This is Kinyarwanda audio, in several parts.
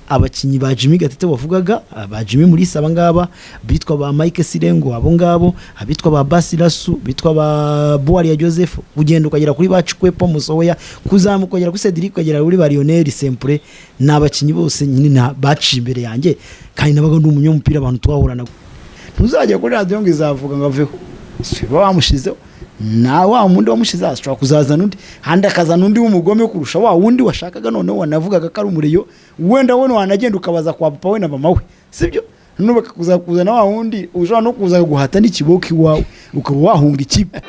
Abakinnyi ba Jimmy Gatete wavugaga, ba Jimmy Mulisa, aba ngaba bitwa ba Mike Sirengo, abo ngabo abitwa ba Basirasu, bitwa ba Buwari Joseph, ugenda ukagera kuri ba Chikwepo Musoya, kuzamuka ukagera kuri Cedric, ukagera kuri ba Lionel Sempure, ni abakinnyi bose nyine baciye imbere yanjye, kandi nabaga ndi umunyamupira. Abantu twahorana, ntuzajya kuri radiyo ngo izavuga ngo aveho, si ba bamushizeho na wa wundi wamushize hasi ashobora kuzazana undi, handi akazana undi w'umugome kurusha wa wundi washakaga. Noneho wanavugaga ko ari umureyo, wenda we wanagenda ukabaza kwa papa we na mama we, sibyo? Noneho bakakuza kuzana wa wundi ushobora no kuza guhata n'ikiboko iwawe, ukaba wahunga ikipe.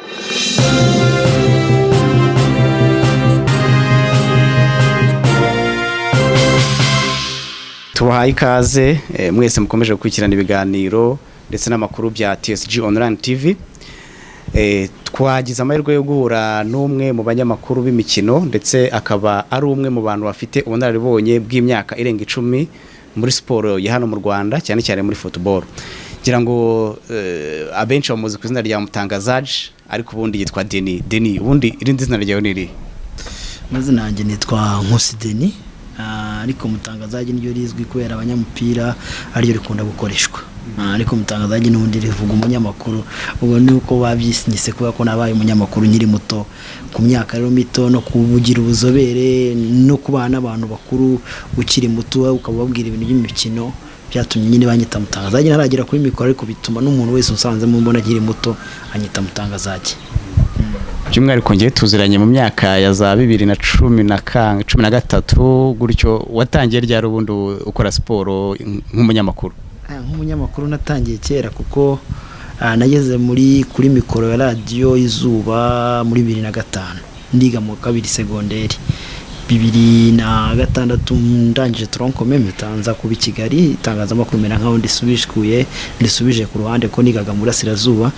Tubahaye ikaze mwese mukomeje gukurikirana ibiganiro ndetse n'amakuru bya TSG Online TV. Twagize amahirwe yo guhura n'umwe mu banyamakuru b'imikino, ndetse akaba ari umwe mu bantu bafite ubunararibonye bw'imyaka irenga 10 muri siporo ya hano mu Rwanda, cyane cyane muri football. Ngira ngo abenshi bamuzi ku izina rya Mutangazaje, ariko ubundi yitwa Denis. Denis, ubundi irindi zina ryawe ni irihe? Amazina yanjye nitwa Nkusi Denis, ariko Mutangazaje niryo rizwi kubera abanyamupira ariryo rikunda gukoreshwa. Ariko Mutangazaje n'ubundi rivuga umunyamakuru. Ubwo ni uko babyisinyise kubera ko nabaye umunyamakuru nkiri muto, ku myaka rero mito, no kubugira ubuzobere no kubana n'abantu bakuru ukiri muto ukaba ubabwira ibintu by'imikino, byatumye nyine banyita Mutangazaje. Ntaragera kuri mikoro, ariko bituma n'umuntu wese usanzemo mbona nkiri muto anyita Mutangazaje. By'umwihariko ngiye tuziranye mu myaka ya za bibiri na cumi na 13 gutyo. Watangiye ryari ubundi ukora siporo nk'umunyamakuru? Nk'umunyamakuru natangiye kera, kuko nageze kuri mikoro ya radiyo Izuba muri 2005, ndiga mu kabiri segonderi. 2006 ndangije tronc commun, mpita nza kuba i Kigali. Itangazamakuru mera nkaho ndisubishkuye, ndisubije ku ruhande, ko nigaga mu Burasirazuba.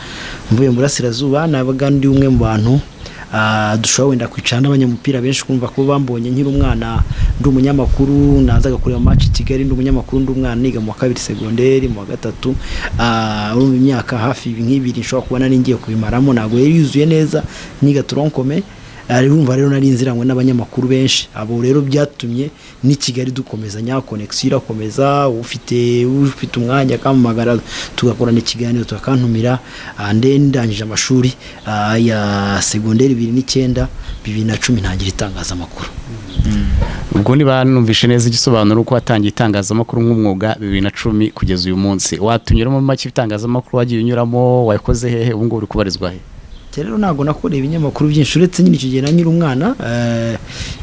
Mvuye mu Burasirazuba, nabaga ndi umwe mu bantu dushobora wenda kwicara n'abanyamupira benshi, kumva ko bambonye nkiri umwana ndi umunyamakuru. Nazaga kureba match i Kigali ndi umunyamakuru, ndi umwana niga mu wa kabiri segonderi, mu wa gatatu. Urumva imyaka hafi nk'ibiri nshobora kuba nari ngiye kubimaramo, ntabwo yari yuzuye neza, niga tronc commun. Urumva rero nari nziranywe n'abanyamakuru benshi. Abo rero byatumye n'i Kigali dukomezanya, connexion irakomeza, ufite umwanya akampamagara tugakorana ikiganiro, tukakantumira. Ndangije amashuri ya segonderi 2009, 2010 ntangira itangazamakuru. Ubwo niba numvishe neza, igisobanuro uko watangiye itangazamakuru nk'umwuga 2010 kugeza uyu munsi, watunyuramo make itangazamakuru wagiye unyuramo, wakoze hehe, ubu ngubu uri kubarizwa he? Rero ntabwo nakoreye ibinyamakuru byinshi, uretse nyine icyo gihe na nkiri umwana.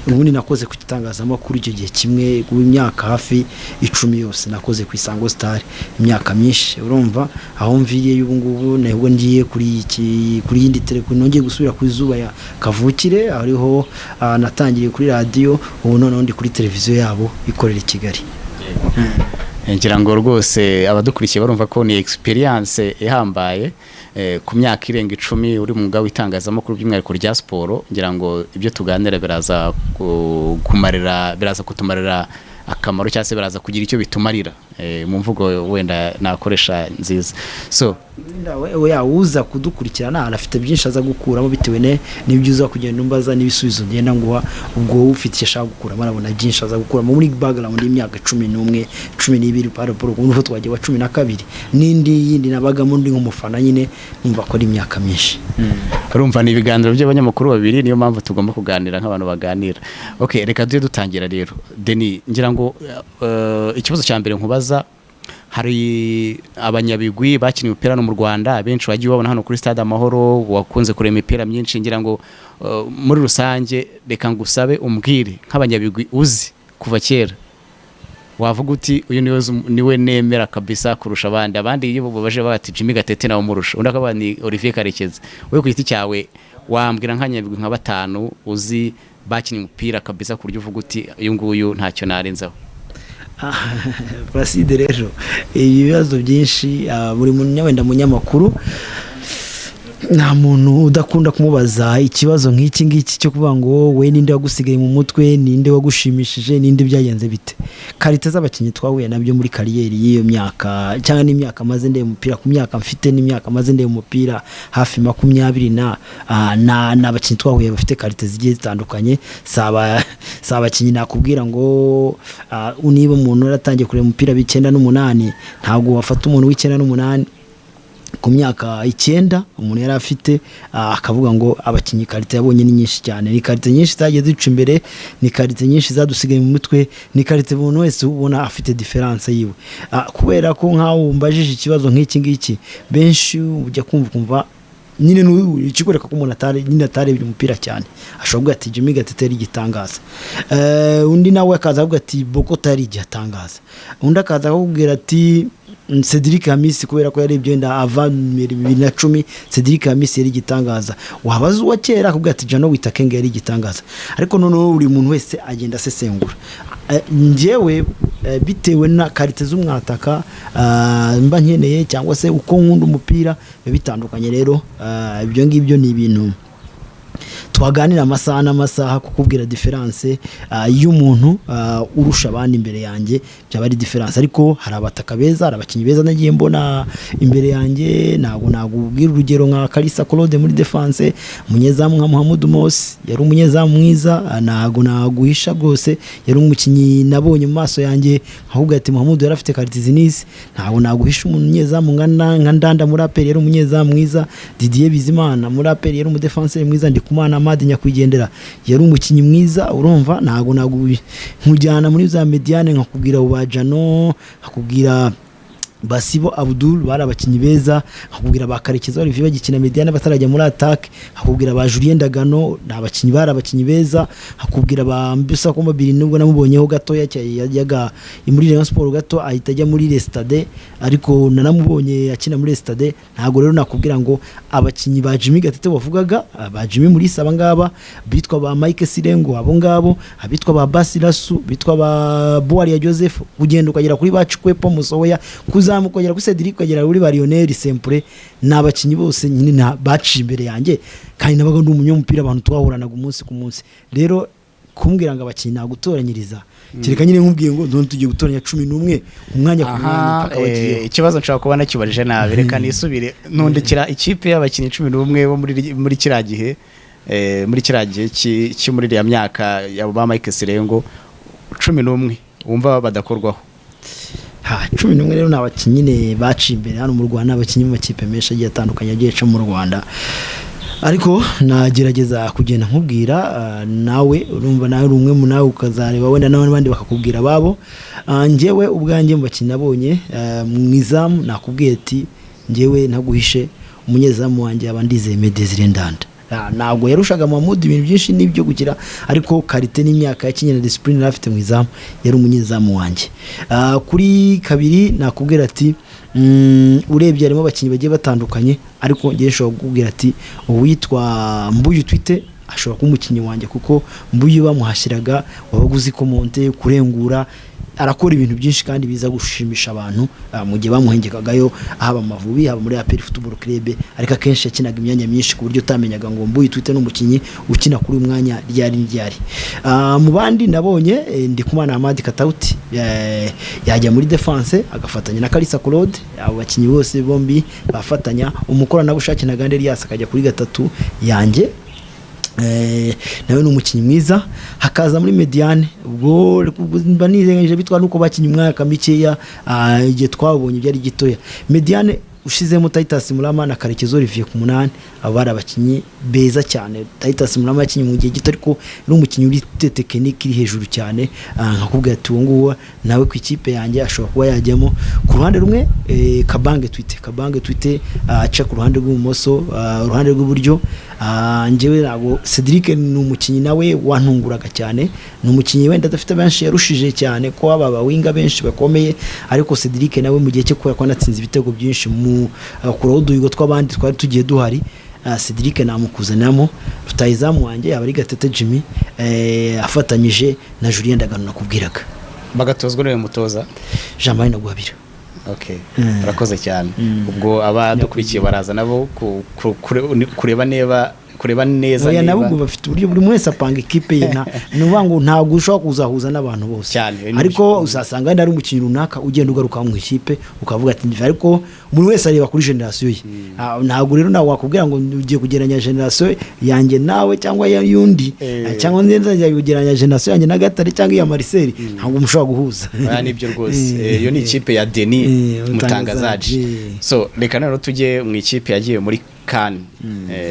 Ubundi nakoze ku itangazamakuru icyo gihe kimwe, imyaka hafi 10 yose nakoze ku Isango Star, imyaka myinshi. Urumva aho mviriye ubu ngubu nabwo ngiye kuri iki, kuri yindi telefone, nongeye gusubira ku Izuba ya kavukire, ariho natangiriye kuri radiyo, ubu noneho ndi kuri televiziyo yabo ikorera i Kigali. Ngira ngo rwose abadukurikiye barumva ko ni experience ihambaye, ku myaka irenga 10 uri mu mwuga w'itangazamakuru, by'umwihariko rya siporo. Ngira ngo ibyo tuganira biraza kumarira, biraza kutumarira akamaro, cyangwa se biraza kugira icyo bitumarira, mu mvugo wenda nakoresha nziza. So Wenda uza kudukurikirana arafite byinshi aza gukuramo bitewe n'ibyo uza kugenda umbaza n'ibisubizo ngenda nguha. Ubwo ufite icyo ashaka gukuramo arabona byinshi aza gukuramo muri background y'imyaka 11, 12, par rapport ku twagiye wa 12 n'indi yindi nabagamo ndi nk'umufana nyine, numva ko ari imyaka myinshi. Urumva ni ibiganiro by'abanyamakuru babiri, niyo mpamvu tugomba kuganira nk'abantu baganira. Okay, reka tujye dutangira rero. Denis, ngira ngo ikibazo cya mbere nkubaza, hari abanyabigwi bakinnye umupira hano mu Rwanda benshi wagiye ubabona hano kuri Stade Amahoro, wakunze kureba imipira myinshi. Ngira ngo muri rusange reka ngusabe umbwire nk'abanyabigwi uzi kuva kera, wavuga uti uyu niwe nemera kabisa kurusha abandi. Abandi iyo baje bati Jimmy Gatete nawe umurusha, undi akaba ni Olivier Karekezi. Wowe ku giti cyawe wambwira nk'abanyabigwi nka batanu uzi bakinnye umupira kabisa, ku buryo uvuga uti uyu nguyu ntacyo narenzaho? Placide, rero ibibazo byinshi, buri wenda munyamakuru Nta muntu udakunda kumubaza ikibazo nk'iki ngiki cyo kuvuga ngo we ninde wagusigaye mu mutwe, ninde wagushimishije, ninde byagenze bite. Qualité z'abakinnyi twahuye nabyo muri carrière y'iyo myaka cyangwa n'imyaka maze ndeba umupira, ku myaka mfite n'imyaka maze ndeba umupira hafi 20 na ni abakinnyi twahuye bafite qualité zigiye zitandukanye. Si abakinnyi nakubwira ngo niba umuntu yaratangiye kureba umupira 98, ntabwo wafata umuntu w'98 ku myaka 9 umuntu yari afite akavuga ngo abakinnyi qualité yabonye ni nyinshi cyane. Ni qualité nyinshi zagiye zica imbere, ni qualité nyinshi zadusigaye mu mutwe, ni qualité umuntu wese ubona afite différence yiwe. Kubera ko nk'aho umbajije ikibazo nk'iki ngiki, benshi ujya kumva ukumva nyine ikikwereka ko umuntu atari nyine atarebye umupira cyane. Ashobora kuvuga ati Jimmy Gatete yari igitangaza, undi nawe akaza avuga ati Bokota yari igitangaza, undi akaza akakubwira ati Cedric Hamisi, kubera ko yarebye wenda ava 2010, Cedric Hamisi yari igitangaza. Wabaza uwa kera akubwira ati Jano Witakenge yari igitangaza. Ariko noneho buri muntu wese agenda asesengura. Njyewe bitewe na qualité z'umwataka mba nkeneye cyangwa se uko nkunda umupira biba bitandukanye. Rero ibyo ngibyo ni ibintu twaganira amasaha n'amasaha. Kukubwira différence y'umuntu urusha abandi imbere yanjye byaba ari différence, ariko hari abataka beza, hari abakinnyi beza nagiye mbona imbere yanjye. Ntabwo nagubwira urugero nka Kalisa Claude muri défense, umunyezamu nka Muhammad Mosi yari umunyezamu mwiza. Ntabwo naguhisha rwose, yari umukinnyi nabonye mu maso yanjye ahubwo ati Muhammad yari afite qualité izi n'izi. Ntabwo naguhisha umunyezamu nka Ndanda muri APR, yari umunyezamu mwiza. Didier Bizimana muri APR yari umudefanseri mwiza. Ndikumana Amad nyakwigendera yari umukinnyi mwiza. Urumva ntabwo nkujyana muri za médiane nkakubwira Bajano, nkakubwira Basibo Abdul, bari abakinnyi beza, nkakubwira ba Karekezi Olivier bagikina médiane batarajya muri attaque, nkakubwira ba Julien Ndagano, ni abakinnyi, bari abakinnyi beza, nkakubwira ba Mbisa Komabiri, nubwo namubonyeho gatoya yajyaga muri Rayon Sport gato ahita ajya muri Le Stade, ariko nanamubonye akina muri Le Stade. Ntabwo rero nakubwira ngo abakinnyi ba Jimmy Gatete wavugaga, ba Jimmy Mulisa, aba ngaba bitwa ba Mike Sirengo, abo ngabo abitwa ba Basilasu, bitwa ba Buwari ya Joseph, ugenda ukagera kuri ba Chikwepo Musoya, kuzamuka ukagera kuri Cedric, ukagera kuri ba Lionel Sempure, ni abakinnyi bose nyine baciye imbere yanjye kandi nabaga ndi umunyamupira, abantu twahoranaga umunsi ku munsi. Rero kumbwira ngo abakinnyi nagutoranyiriza, kereka nyine nkubwiye ngo none tugiye gutoranya 11 umwanya ku mwanya Aha, mpaka bagiyeho. Ikibazo nshobora kuba nakibajije nabi, reka nisubire. Ntundikira ikipe y'abakinnyi 11 bo muri kiriya gihe, muri kiriya gihe cyo muri iriya myaka ya ba Mike Sirengo, 11 wumva badakorwaho. Ha, 11 rero ni abakinnyi nyine baciye imbere hano mu Rwanda, abakinnyi mu makipe menshi agiye atandukanye agiye aca mu Rwanda, ariko nagerageza kugenda nkubwira, nawe urumva nawe uri umwe mu nawe ukazareba wenda n'abandi bakakubwira ababo. Njyewe ubwanjye mu bakinnyi nabonye, mu izamu nakubwiye ati njyewe ntaguhishe umunyezamu wanjye yaba Ndizeye Desire Ndanda. Ntabwo yarushaga Mahmoud ibintu byinshi n'ibyo gukira, ariko qualité n'imyaka yakinye na discipline yari afite mu izamu, yari umunyezamu wanjye. Kuri kabiri nakubwira ati urebye harimo abakinnyi bagiye batandukanye, ariko ngewe nshobora kukubwira ati uwitwa Mbuyu Twite ashobora kuba umukinnyi wanjye, kuko Mbuyu bamuhashyiraga wabaga uzi ko monte kurengura arakora ibintu byinshi kandi biza gushimisha abantu, mu gihe bamuhengekagayo haba Amavubi, haba muri APR Football Club, ariko akenshi yakinaga imyanya myinshi ku buryo utamenyaga ngo Mbuyu Twite n'umukinnyi ukina kuri uyu mwanya ryari ryari. Mu bandi nabonye, Ndikumana Hamadi Katauti, yajya muri defense agafatanya na Kalisa Claude, abo bakinnyi bose bombi bafatanya umukoranabushake na Gande Elias akajya kuri gatatu yanjye. Nawe ni umukinnyi mwiza. Hakaza muri médiane, ubwo mba nirengagije bitwa nuko bakinnye umwaka mikeya, igihe twabonye byari gitoya. Médiane ushizemo Titus Murama na Karekezi Olivier ku munani, abo bari abakinnyi beza cyane. Titus Murama yakinnye mu gihe gito, ariko ari umukinnyi uri technique iri hejuru cyane. Nkakubwira ati uwo nguwo nawe ku ikipe yanjye ashobora kuba yajyamo. Ku ruhande rumwe, Kabange Twite, Kabange Twite aca ku ruhande rw'ibumoso, uruhande rw'iburyo, njyewe ntabwo Cedric ni umukinnyi nawe wantunguraga cyane. Ni umukinnyi wenda adafite benshi yarushije cyane ko aba bawinga benshi bakomeye, ariko Cedric nawe mu gihe cye, kubera ko anatsinze ibitego byinshi mu kuraho uduhigo tw'abandi twari tugiye duhari, Cedric namukuzaniramo. Rutahizamu wanjye yaba ari Gatete Jimmy, afatanyije na Julien Ndagano nakubwiraga. Bagatozwa n'uyu mutoza Jean Marie Naguhabira. Okay. Urakoze cyane. Ubwo abadukurikiye baraza nabo kureba niba, kureba neza. Oya, nabo niba ubwo bafite uburyo buri wese apanga ikipe ye. Ni ukuvuga ngo ntabwo ushobora kuzahuza n'abantu bose. Cyane, ni Ariko uzasanga wenda ari umukinnyi runaka ugenda ugaruka mu ikipe ukavuga ati ariko buri wese areba kuri génération ye. Ntabwo rero nawe wakubwira ngo ugiye kugereranya génération yanjye nawe cyangwa y'undi, cyangwa nzajya kugereranya génération yanjye na Gatare cyangwa iya Marcel, ntabwo mushobora guhuza. Oya, nibyo rwose. Iyo ni ikipe ya Denis Mutangazaji. Mutangazaji. So reka noneho tujye mu ikipe yagiye muri CAN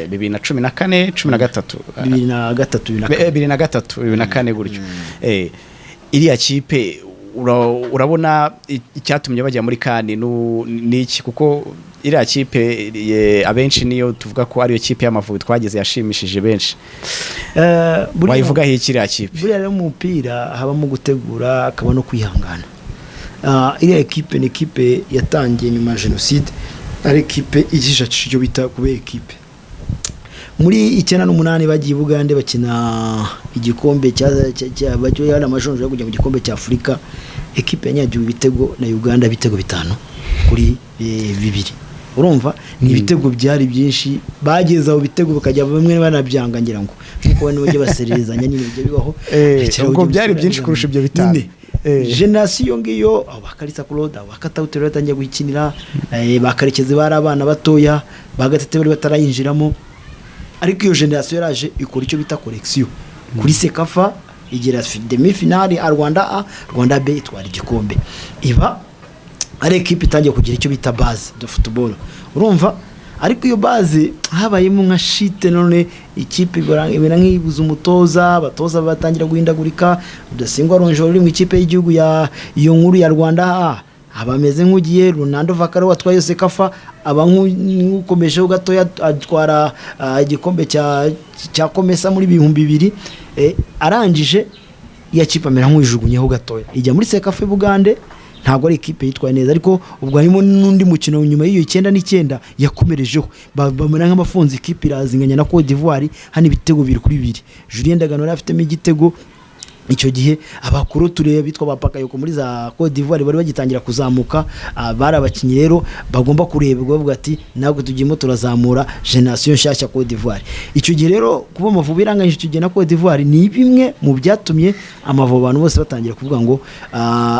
2014, 13. 2003, 2004. 2003, 2004 gutyo. Iriya kipe urabona icyatumye bajya muri CAN ni iki? Kuko iriya kipe abenshi niyo tuvuga ko ariyo kipe y'Amavubi twageze yashimishije benshi. Wayivugaho iki iriya kipe? Buriya rero mu mupira habamo gutegura, hakaba no kwihangana. Iriya ekipe ni ekipe yatangiye nyuma ya jenoside, ari ekipe igishakisha icyo bita kuba ekipe. Muri 98 bagiye i Bugande bakina igikombe cya bari amajonjora yo kujya mu gikombe cya Afurika. Ekipe yanyagiwe ibitego na Uganda, ibitego 5-2. Urumva ni ibitego byari byinshi, bageze aho bitego bakajya bamwe banabyanga, ngira ngo nkuko bane bajya basererezanya nyine, bijya bibaho. Rekera Ubwo ujye byari byinshi kurusha ibyo 5. Nyine. Génération iyo ngiyo, abo ba Kalisa Claude, abo ba Katauti batangiye gukinira, ba Karekezi bari abana batoya, ba Gatete bari batarayinjiramo, ariko iyo génération yaraje ikora icyo bita correction kuri CECAFA, igera demi finale a Rwanda A, Rwanda B, itwara igikombe. Iba ari ekipe itangiye kugira icyo bita base de football, urumva. Ariko iyo base habayemo nka shite, none ikipe imera nk'ibuze umutoza, abatoza batangira guhindagurika. Rudasingwa Ronjoro uri mu ikipe y'igihugu ya iyo nkuru ya Rwanda A aba ameze nk'ugiye, Ronaldo Vakaro watwaye CECAFA aba nk'ukomejeho gatoya, atwara igikombe cya COMESA muri 2000. Arangije iya kipe amera nk'uyijugunyeho gatoya, ijya muri CECAFA i Bugande. Ntabwo ari ikipe yitwaye neza, ariko ubwo harimo n'undi mukino nyuma y'iyo 99 yakomerejeho, bamera nk'abafunze ikipe, irazinganya na Cote d'Ivoire hano ibitego 2-2. Julien Ndagano yari afitemo igitego icyo gihe. Abakuru tureba bitwa ba Pakayoko muri za Cote d'Ivoire bari bagitangira kuzamuka. Bari abakinnyi rero bagomba kurebwa, bavuga ati ntabwo tugiyemo, turazamura génération nshyashya Cote d'Ivoire. Icyo gihe rero kuba Amavubi iranganyije icyo gihe na Cote d'Ivoire ni bimwe mu byatumye Amavubi abantu bose batangira kuvuga ngo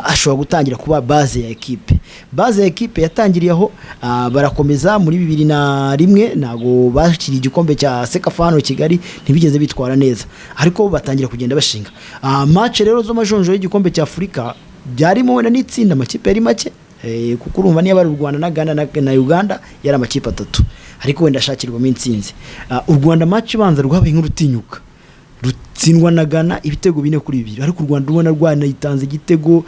ashobora gutangira kuba base ya ekipe. Base ya ekipe yatangiriye aho, barakomeza. Muri 2001 ntabwo bakiriye igikombe cya CECAFA hano Kigali, ntibigeze bitwara neza, ariko batangira kugenda bashinga. Match rero z'amajonjora y'igikombe cya Afurika byarimo wenda n'itsinda, amakipe yari make, kuko urumva niba ari u Rwanda na Ghana na Uganda, yari amakipe atatu, ariko wenda ashakirwamo intsinzi. U Rwanda match ibanza rwabaye nk'urutinyuka, rutsindwa na Ghana ibitego 4-2, ariko u Rwanda ubona rwanayitanze igitego,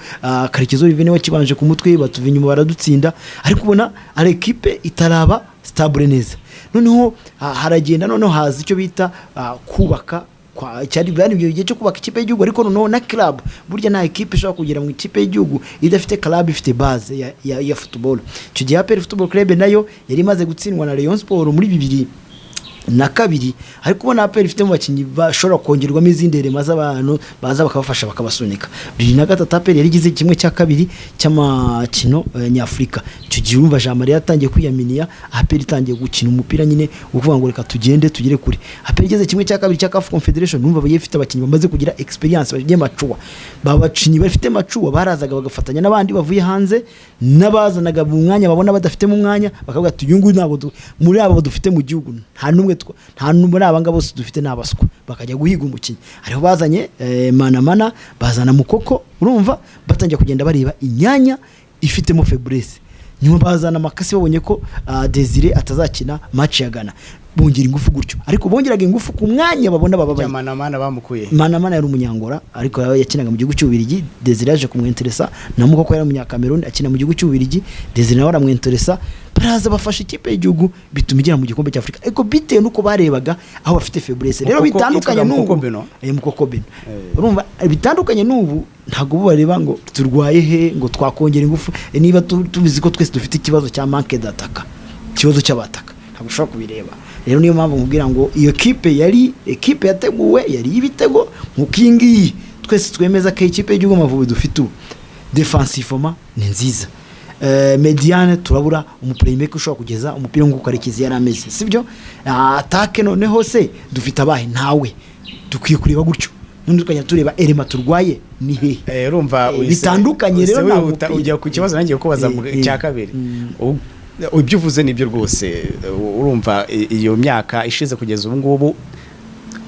Karekezi Olivier niwe wakibanje ku mutwe, batuva inyuma baradutsinda, ariko ubona ari ekipe itaraba stable neza. Noneho haragenda, noneho haza icyo bita kubaka cyari bari ibyo gihe cyo kubaka ikipe y'igihugu, ariko noneho na club. Burya nta ekipe ishobora kugera mu ikipe y'igihugu idafite club ifite base ya football. Icyo gihe APR Football Club nayo yari imaze gutsindwa na Rayon Sport muri 2002, ariko ubona APR ifite mu bakinnyi bashobora kongerwamo izindi rema z'abantu baza bakabafasha, bakabasunika. 2003 APR yari igize 1/2 cy'amakino nyafurika. Icyo gihe urumva Jean Marie yatangiye kwiyaminiya, APR itangiye gukina umupira nyine ukuvuga ngo reka tugende tugere kure. APR igeze 1/2 cya CAF Confederation, urumva bagiye ifite abakinnyi bamaze kugira experience, bagiye mature. Babakinnyi bafite mature barazaga bagafatanya n'abandi bavuye hanze, n'abazanaga mu mwanya babona badafitemo umwanya, bakavuga ati uyu nguyu ntabwo muri abo dufite mu gihugu nta n'umwe, nta n'umwe muri aba ngaba bose dufite ni abaswa. Bakajya guhiga umukinnyi, hariho bazanye Manamana, bazana Mukoko. Urumva batangiye kugenda bareba imyanya ifitemo faiblesse. Nyuma bazana Makasi, babonye ko Desire atazakina match ya Ghana, bongera ingufu gutyo, ariko bongeraga ingufu ku mwanya babona bababaye. Manamana bamukuye? Manamana yari umunyangora, ariko yakinaga mu gihugu cy'Ububiligi. Desire yaje kumwenteresa, na Mukoko yari umunyakameruni akina mu gihugu cy'Ububiligi, Desire nawe aramwenteresa, baraza bafasha ikipe y'igihugu, bituma igera mu gikombe cy'Afurika, ariko bitewe n'uko barebaga aho bafite faiblesse. Rero Mukoko bitandukanye yitwaga n'ubu. Mukoko Beno? Mukoko Beno. Urumva bitandukanye n'ubu, ntabwo bo bareba ngo turwaye he, ngo twakongera ingufu. Niba tubizi ko twese dufite ikibazo cya manque d'attaque, ikibazo cy'abataka, ntabwo ushobora kubireba. Rero niyo mpamvu nkubwira ngo iyo kipe yari ekipe yateguwe, yari y'ibitego nk'uko iyi ngiyi twese twemeza ko ikipe y'igihugu Amavubi dufite ubu, défensivement ni nziza. Médiane turabura umuplaymaker ushobora kugeza umupira nk'uko Karekezi yari ameze, sibyo? Attaque noneho se dufite abahe? Ntawe. Dukwiye kureba gutyo, none tukajya tureba élément turwaye ni hehe. Urumva Bitandukanye uhise rero nta wihuta mupira. ujya ku kibazo nanjye kubaza cya kabiri. Ibyo uvuze nibyo rwose. Urumva iyo myaka ishize kugeza ubu ngubu,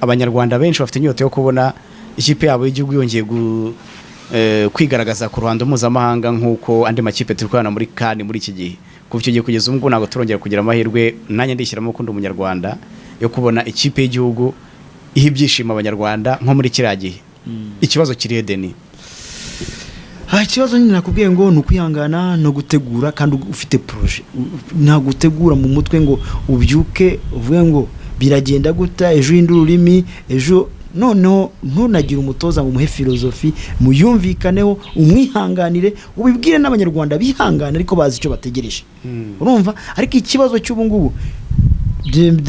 Abanyarwanda benshi bafite inyota yo kubona ikipe yabo y'igihugu yongeye kwigaragaza ku ruhando mpuzamahanga nk'uko andi makipe turi kubona muri CAN muri iki gihe. Kuva icyo gihe kugeza ubu ngubu ntabwo turongera kugira amahirwe, nanjye ndishyiramo ko ndi Umunyarwanda, yo kubona ikipe y'igihugu iha ibyishimo Abanyarwanda nko muri kiriya gihe. Ikibazo kiri he, Denis? Ikibazo nyine nakubwiye ngo ni ukwihangana no gutegura kandi ufite projet. Ntabwo utegura mu mutwe ngo ubyuke uvuge ngo biragenda gutya, ejo uhindure ururimi ejo. Noneho ntunagire umutoza ngo umuhe philosophie, muyumvikaneho, umwihanganire, ubibwire n'Abanyarwanda bihangane ariko bazi icyo bategereje, urumva? Ariko ikibazo cy'ubu ngubu,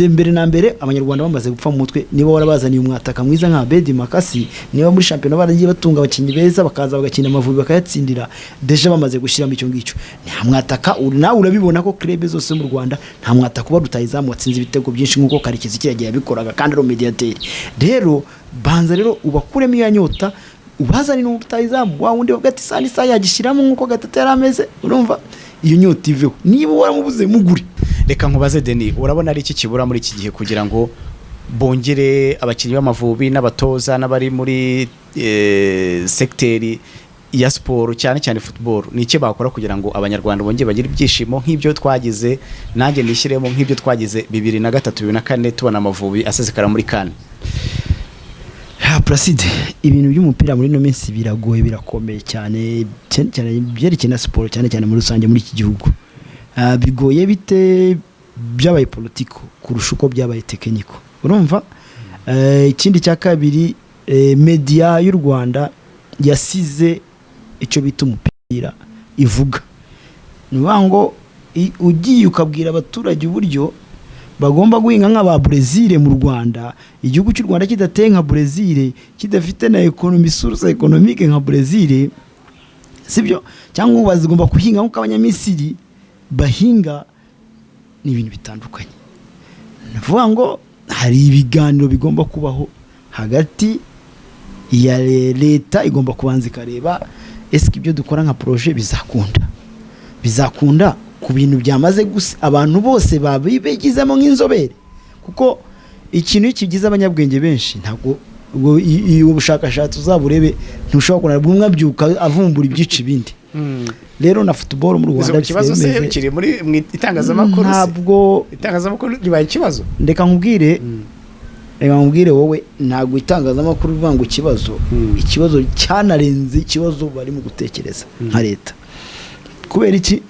mbere na mbere Abanyarwanda bamaze gupfa mu mutwe. Niba warabazaniye umwataka mwiza nka Bedi Makasi, niba muri shampiyona baragiye batunga abakinnyi beza, bakaza bagakina Amavubi bakayatsindira, déjà bamaze gushyiramo icyo ngicyo, nta mwataka. Nawe urabibona ko club zose mu Rwanda nta mwataka uba rutayizamu watsinze ibitego byinshi nk'uko Karekezi kiriya gihe yabikoraga kandi ari umediateri. Rero banza rero ubakuremo iyo nyota, ubazanire umutayizamu wa wundi bavuga ati isaha n'isaha yagishyiramo nk'uko Gatatu yari ameze, urumva? Iyo nyota iveho. Niba waramubuze, mugure. Reka nkubaze, Denis, urabona ari iki kibura muri iki gihe kugira ngo bongere abakinnyi b'Amavubi n'abatoza n'abari muri secteur ya siporo, cyane cyane football? Ni iki bakora kugira ngo Abanyarwanda bongere bagire ibyishimo nk'ibyo twagize, nanjye nishyiremo, nk'ibyo twagize 2003, 2004, tubona Amavubi asesekara muri CAN? Ha, Placide, ibintu by'umupira muri ino minsi biragoye, birakomeye cyane, cyane cyane byerekeye na siporo, cyane cyane muri rusange muri iki gihugu. Bigoye bite? Byabaye politiko kurusha uko byabaye tekiniko, urumva? Ikindi cya kabiri, media y'u Rwanda yasize icyo bita umupira ivuga. Ni ukuvuga ngo ugiye ukabwira abaturage uburyo bagomba guhinga nk'aba Brezil mu Rwanda, igihugu cy'u Rwanda kidateye nka Brezil, kidafite na économie, source économique nka Brezil, sibyo? Cyangwa ubu bazigomba guhinga nk'uko Abanyamisiri bahinga, ni ibintu bitandukanye. Ni ukuvuga ngo hari ibiganiro bigomba kubaho hagati ya leta, igomba kubanza ikareba ese ibyo dukora nka projet bizakunda, bizakunda ku bintu byamaze gusa abantu bose babigizemo nk'inzobere, kuko ikintu iyo kigize abanyabwenge benshi, ntabwo ubwo iyo bushakashatsi uzaburebe, ntushobora kunanirwa. Umwe abyuka avumbura ibyica ibindi. Rero na football mu Rwanda Ikibazo se bisigaye bimeze- kiri muri mu itangazamakuru se? Ntabwo. Itangazamakuru ribaye ikibazo? Reka nkubwire, reka nkubwire wowe, ntabwo itangazamakuru rivuga ngo ikibazo, ikibazo cyanarenze ikibazo barimo gutekereza nka leta. Kubera iki?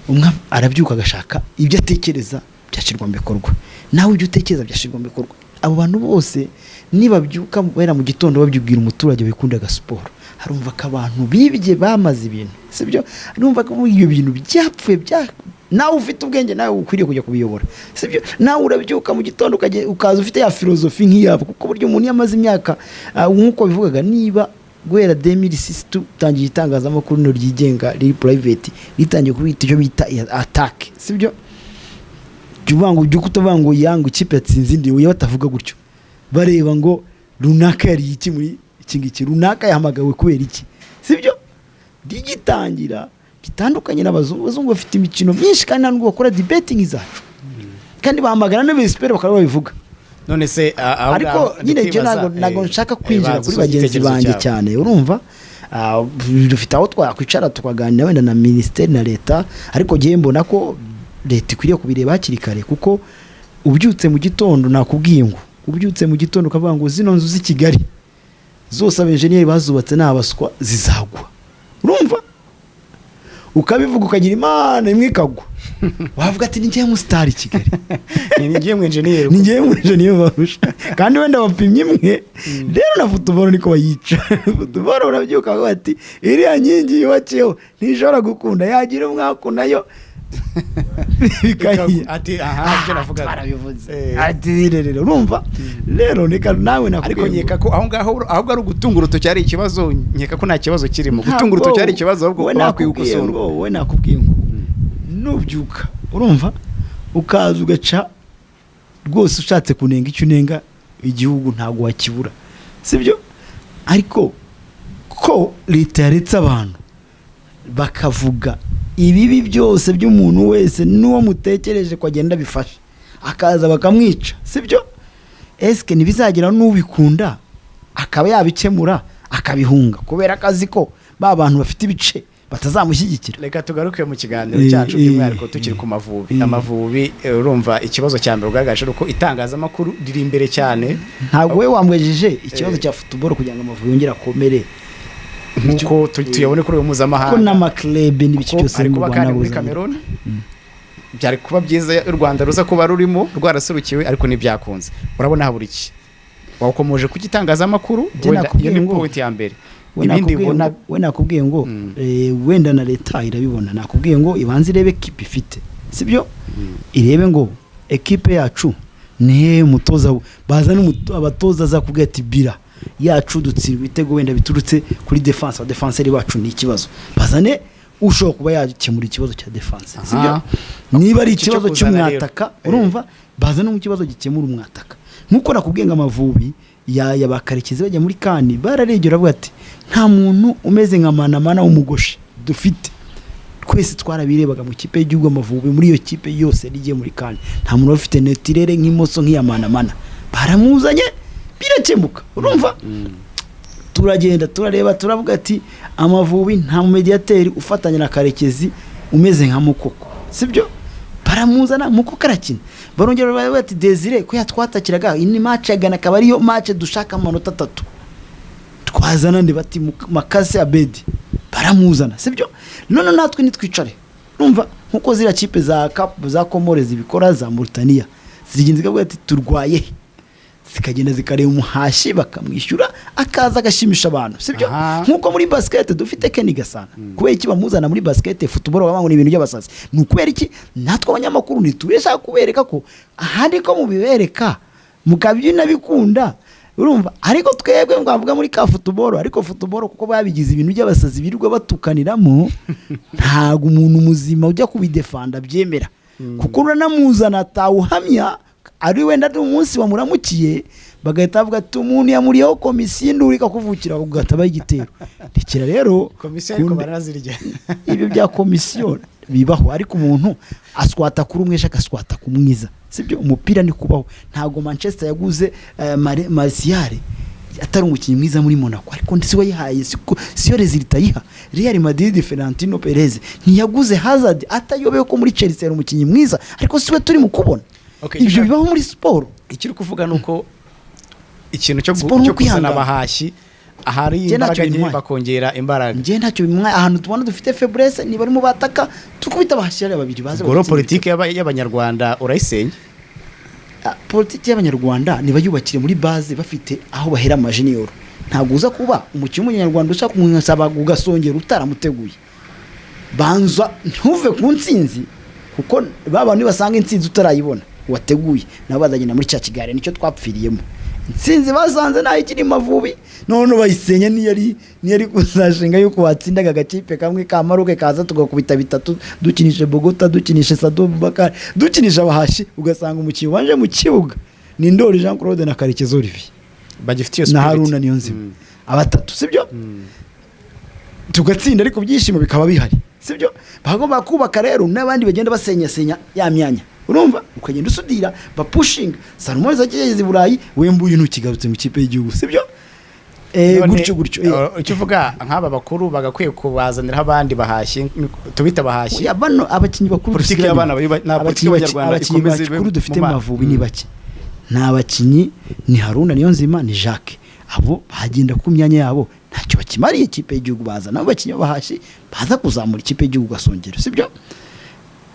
Umwe arabyuka agashaka ibyo atekereza byashyirwa mu bikorwa, nawe ibyo utekereza byashyirwa mu bikorwa. Abo bantu bose nibabyuka bahera mu gitondo babyibwira umuturage wikundaga siporo, harumva ko abantu bibye, bamaze ibintu, sibyo? Arumva ko ibyo bintu byapfuye bya nawe ufite ubwenge, nawe ukwiriye kujya kubiyobora, sibyo? Nawe urabyuka mu gitondo ukaza ufite ya philosophie nk'iyabo, kuko buryo umuntu iyo amaze imyaka, nk'uko bivugaga, niba guhera 2006 tutangiye itangazamakuru rino ryigenga riri private, ritangiye kubita icyo bita attaque, sibyo? Jya uvuga ngo ujye utavuga ngo yanga ikipe yatsinze indi, oya, batavuga gutyo, bareba ngo runaka yariye iki muri iki ngiki, runaka yahamagawe kubera iki, sibyo? Rigitangira bitandukanye n'abazungu. Abazungu bafite imikino myinshi kandi nta nubwo bakora debating zacu, kandi bahamagara n'abesiperi bakaba babivuga. None se aho Ariko ngaho nyine icyo ndikwibaza, ntabwo nshaka kwinjira banza kuri usoze bagenzi igitekerezo banjye cyawe. cyane, urumva? Dufite aho twakwicara tukaganira wenda na minisiteri na leta, ariko ngewe mbona ko leta ikwiriye kubireba hakiri kare, kuko ubyutse mu gitondo, nakubwiye ngo ubyutse mu gitondo ukavuga ngo zino nzu z'i Kigali zose abenjeniyeri bazubatse ni abaswa, zizagwa, urumva? Ukabivuga ukagira Imana imwe ikagwa, wavuga ati ni njyewe musitari i Kigali. Ni ngiye mu enjeniyeri. Ni njyewe mu enjeniyeri barusha, kandi wenda bapimye imwe. Rero na football niko bayica. Football urabyuka bavuga ati iriya nkingi yubakiyeho ntishobora gukunda, yagira umwaku nayo. Bikahiye. Ati aha ibyo navugaga. Twarabivuze. Eh. Ati rero urumva rero, reka nawe Ariko nakubwiye ngo- nkeka ko aho ngaho ahubwo ari ugutunga urutoki ari ikibazo. Nkeka ko nta kibazo kirimo gutunga Ntabwo- urutoki ari ikibazo, ahubwo we bakwiye nakubwiye gukosorwa. ngo, we nakubwiye ngo nubyuka, urumva, ukaza ugaca rwose ushatse kunenga icyo unenga igihugu, ntabwo wakibura, sibyo? Ariko ko leta yaretse abantu bakavuga ibibi byose by'umuntu wese n'uwo mutekereje ko agenda bifasha, akaza bakamwica, sibyo? Esike ntibizagera n'ubikunda akaba yabikemura akabihunga kubera akazi ko ba bantu bafite ibice batazamushyigikira? Reka tugaruke mu kiganiro cyacu, by'umwihariko tukiri ku Mavubi. Amavubi, urumva ikibazo cya mbere ugaragaje ari uko itangazamakuru riri imbere cyane. Ntabwo we wamwejeje ikibazo cya football kugira ngo Amavubi yongere akomere. Nk'uko tuyabone kuri uyu Ko mpuzamahanga. n'amaklebe n'ibiki Kuko byose ari mu kuba Rwanda kandi muri buzanye. Cameroon byari kuba byiza u Rwanda ruza kuba rurimo rwarasurukiwe, ariko ntibyakunze. Urabona habura iki? Wakomoje ku gitangazamakuru. Njye Wenda nakubwiye iyo ni ngo- point ya mbere. We Ibindi nakubwiye ubona we nakubwiye ngo wenda na leta irabibona. Nakubwiye ngo ibanze irebe ekipe ifite, sibyo? Irebe ngo ekipe yacu ni hehe umutoza, bazane abatoza aza kubwira ati bira yacu dutsinda ibitego wenda biturutse kuri defense, abadefanseri bacu ni ikibazo. Bazane ushobora kuba yakemura ikibazo cya defense, sibyo? Niba ari Icyo cyo ikibazo kuzana rero. cy'umwataka, urumva, bazane mu kibazo gikemura umwataka. Nkuko nakubwiye ngo Amavubi ya ba Karekezi bajya muri CAN, bararegera bavuga ati nta muntu umeze nka Manamana w'umugoshi dufite. Twese twarabirebaga mu kipe y'igihugu Amavubi, muri iyo kipe yose yari igiye muri CAN, nta muntu wari ufite netirere nk'imoso nk'iya Manamana. Baramuzanye birakemuka. Urumva, turagenda turareba, turavuga ati Amavubi nta mumediyateri ufatanya na Karekezi umeze nka Mukoko, sibyo? Baramuzana, Mukoko arakina. Barongera baravuga ati Desire ko yatwatakiraga, iyi ni match ya Ghana, akaba ariyo match dushaka amanota 3, twazana ndi? Bati Makase Abedi. Baramuzana, sibyo? None natwe nitwicare, numva nkuko ziriya kipe za Cap, za Komore zibikora, za Mauritania, zigenda zikavuga ati turwaye he? Zikagenda zikareba umuhashi, bakamwishyura, akaza agashimisha abantu, sibyo? Aha. Nkuko muri basket dufite Kenny Gasana, kubera iki bamuzana muri basket? Football baba ngo ni ibintu by'abasazi. Ni ukubera iki natwe abanyamakuru ntitubesha kubereka ko ahandi ko mubibereka mukabyina bikunda, urumva? Ariko twebwe twavuga muri ka football, ariko football kuko babigize ibintu by'abasazi birirwa batukaniramo, ntabwo umuntu muzima ujya kubidefanda abyemera, kuko uranamuzana atawuhamya ari wenda ari umunsi wamuramukiye, bagahita bavuga ati umuntu yamuriyeho komisiyo, induru ikakuvukira, ugahita igitero. Rekera rero. Komisiyo ariko baranazirya. Ibyo bya komisiyo bibaho, ariko umuntu aswata kuri umwe, agaswata ku mwiza, sibyo? Umupira ni kubaho. Ntabwo Manchester yaguze Martial atari umukinnyi mwiza muri Monaco, ariko si we yayihaye, siyo résultat ayiha. Real Madrid, Florentino Perez ntiyaguze Hazard atayobewe ko muri Chelsea yari umukinnyi mwiza, ariko siwe turi mu kubona. Okay, Ibyo bibaho muri siporo. Icyo uri kuvuga ni uko ikintu cyo Siporo ni cyo kuzana ukwihangana. abahashyi ahari Njye imbaraga ntacyo nke bintwaye. bakongera imbaraga. Njye ntacyo bimwaye. Ahantu tubona dufite faiblesse, niba ari mu bataka, tukubita abahashyira babiri baze Ubwo rero bagatsinda. Politiki y'abanyarwanda urayisenya? Ah, politiki y'abanyarwanda nibayubakire muri base, bafite aho bahera amajiniyoro. Ntabwo uza kuba umukinnyi w'umunyarwanda ushaka kumusaba ugasongera utaramuteguye. Banza ntuve ku ntsinzi, kuko ba bantu nibasanga intsinzi utarayibona wateguye, nabo bazagenda muri cya kiganiro. Nicyo twapfiriyemo. Intsinzi basanze nayo ikiri Mavubi, none bayisenya. Niyari kuzashinga yuko watsindaga agakipe kamwe ka Maroke kaza tugakubita bitatu, dukinishe Bogota, dukinishe Sado Bakari, dukinishe abahashi, ugasanga umukinnyi wanje mu kibuga ni Ndori Jean Claude na Karekezi Olivier Bagifite iyo na spirit. Haruna Niyonzima, abatatu, sibyo? Tugatsinda, ariko ibyishimo bikaba bihari, sibyo? Bagomba kubaka rero n'abandi bagenda basenyasenya ya myanya, urumva, ukagenda usudira bapushinga. Salomon ageze i Burayi, wembuye ntukigarutse mu kipe y'igihugu, sibyo? Gutyo gutyo. Icyo uvuga, nk'aba bakuru bagakwiye kubazaniraho abandi bahashyi, tubita abahashyi. Oya, bano abakinnyi bakuru Politiki dusigaranye. y'abana na politiki Abakinnyi y'Abanyarwanda abakinnyi ikomeze ibe bakuru dufite mu mu bana. Mavubi ni bake. Ni abakinnyi, ni Haruna Niyonzima, ni Jacques. Abo bagenda ku myanya yabo, ntacyo bakimariye ikipe y'igihugu. Baza nabo bakinnyi b'abahashi baza kuzamura ikipe y'igihugu gasongero, sibyo?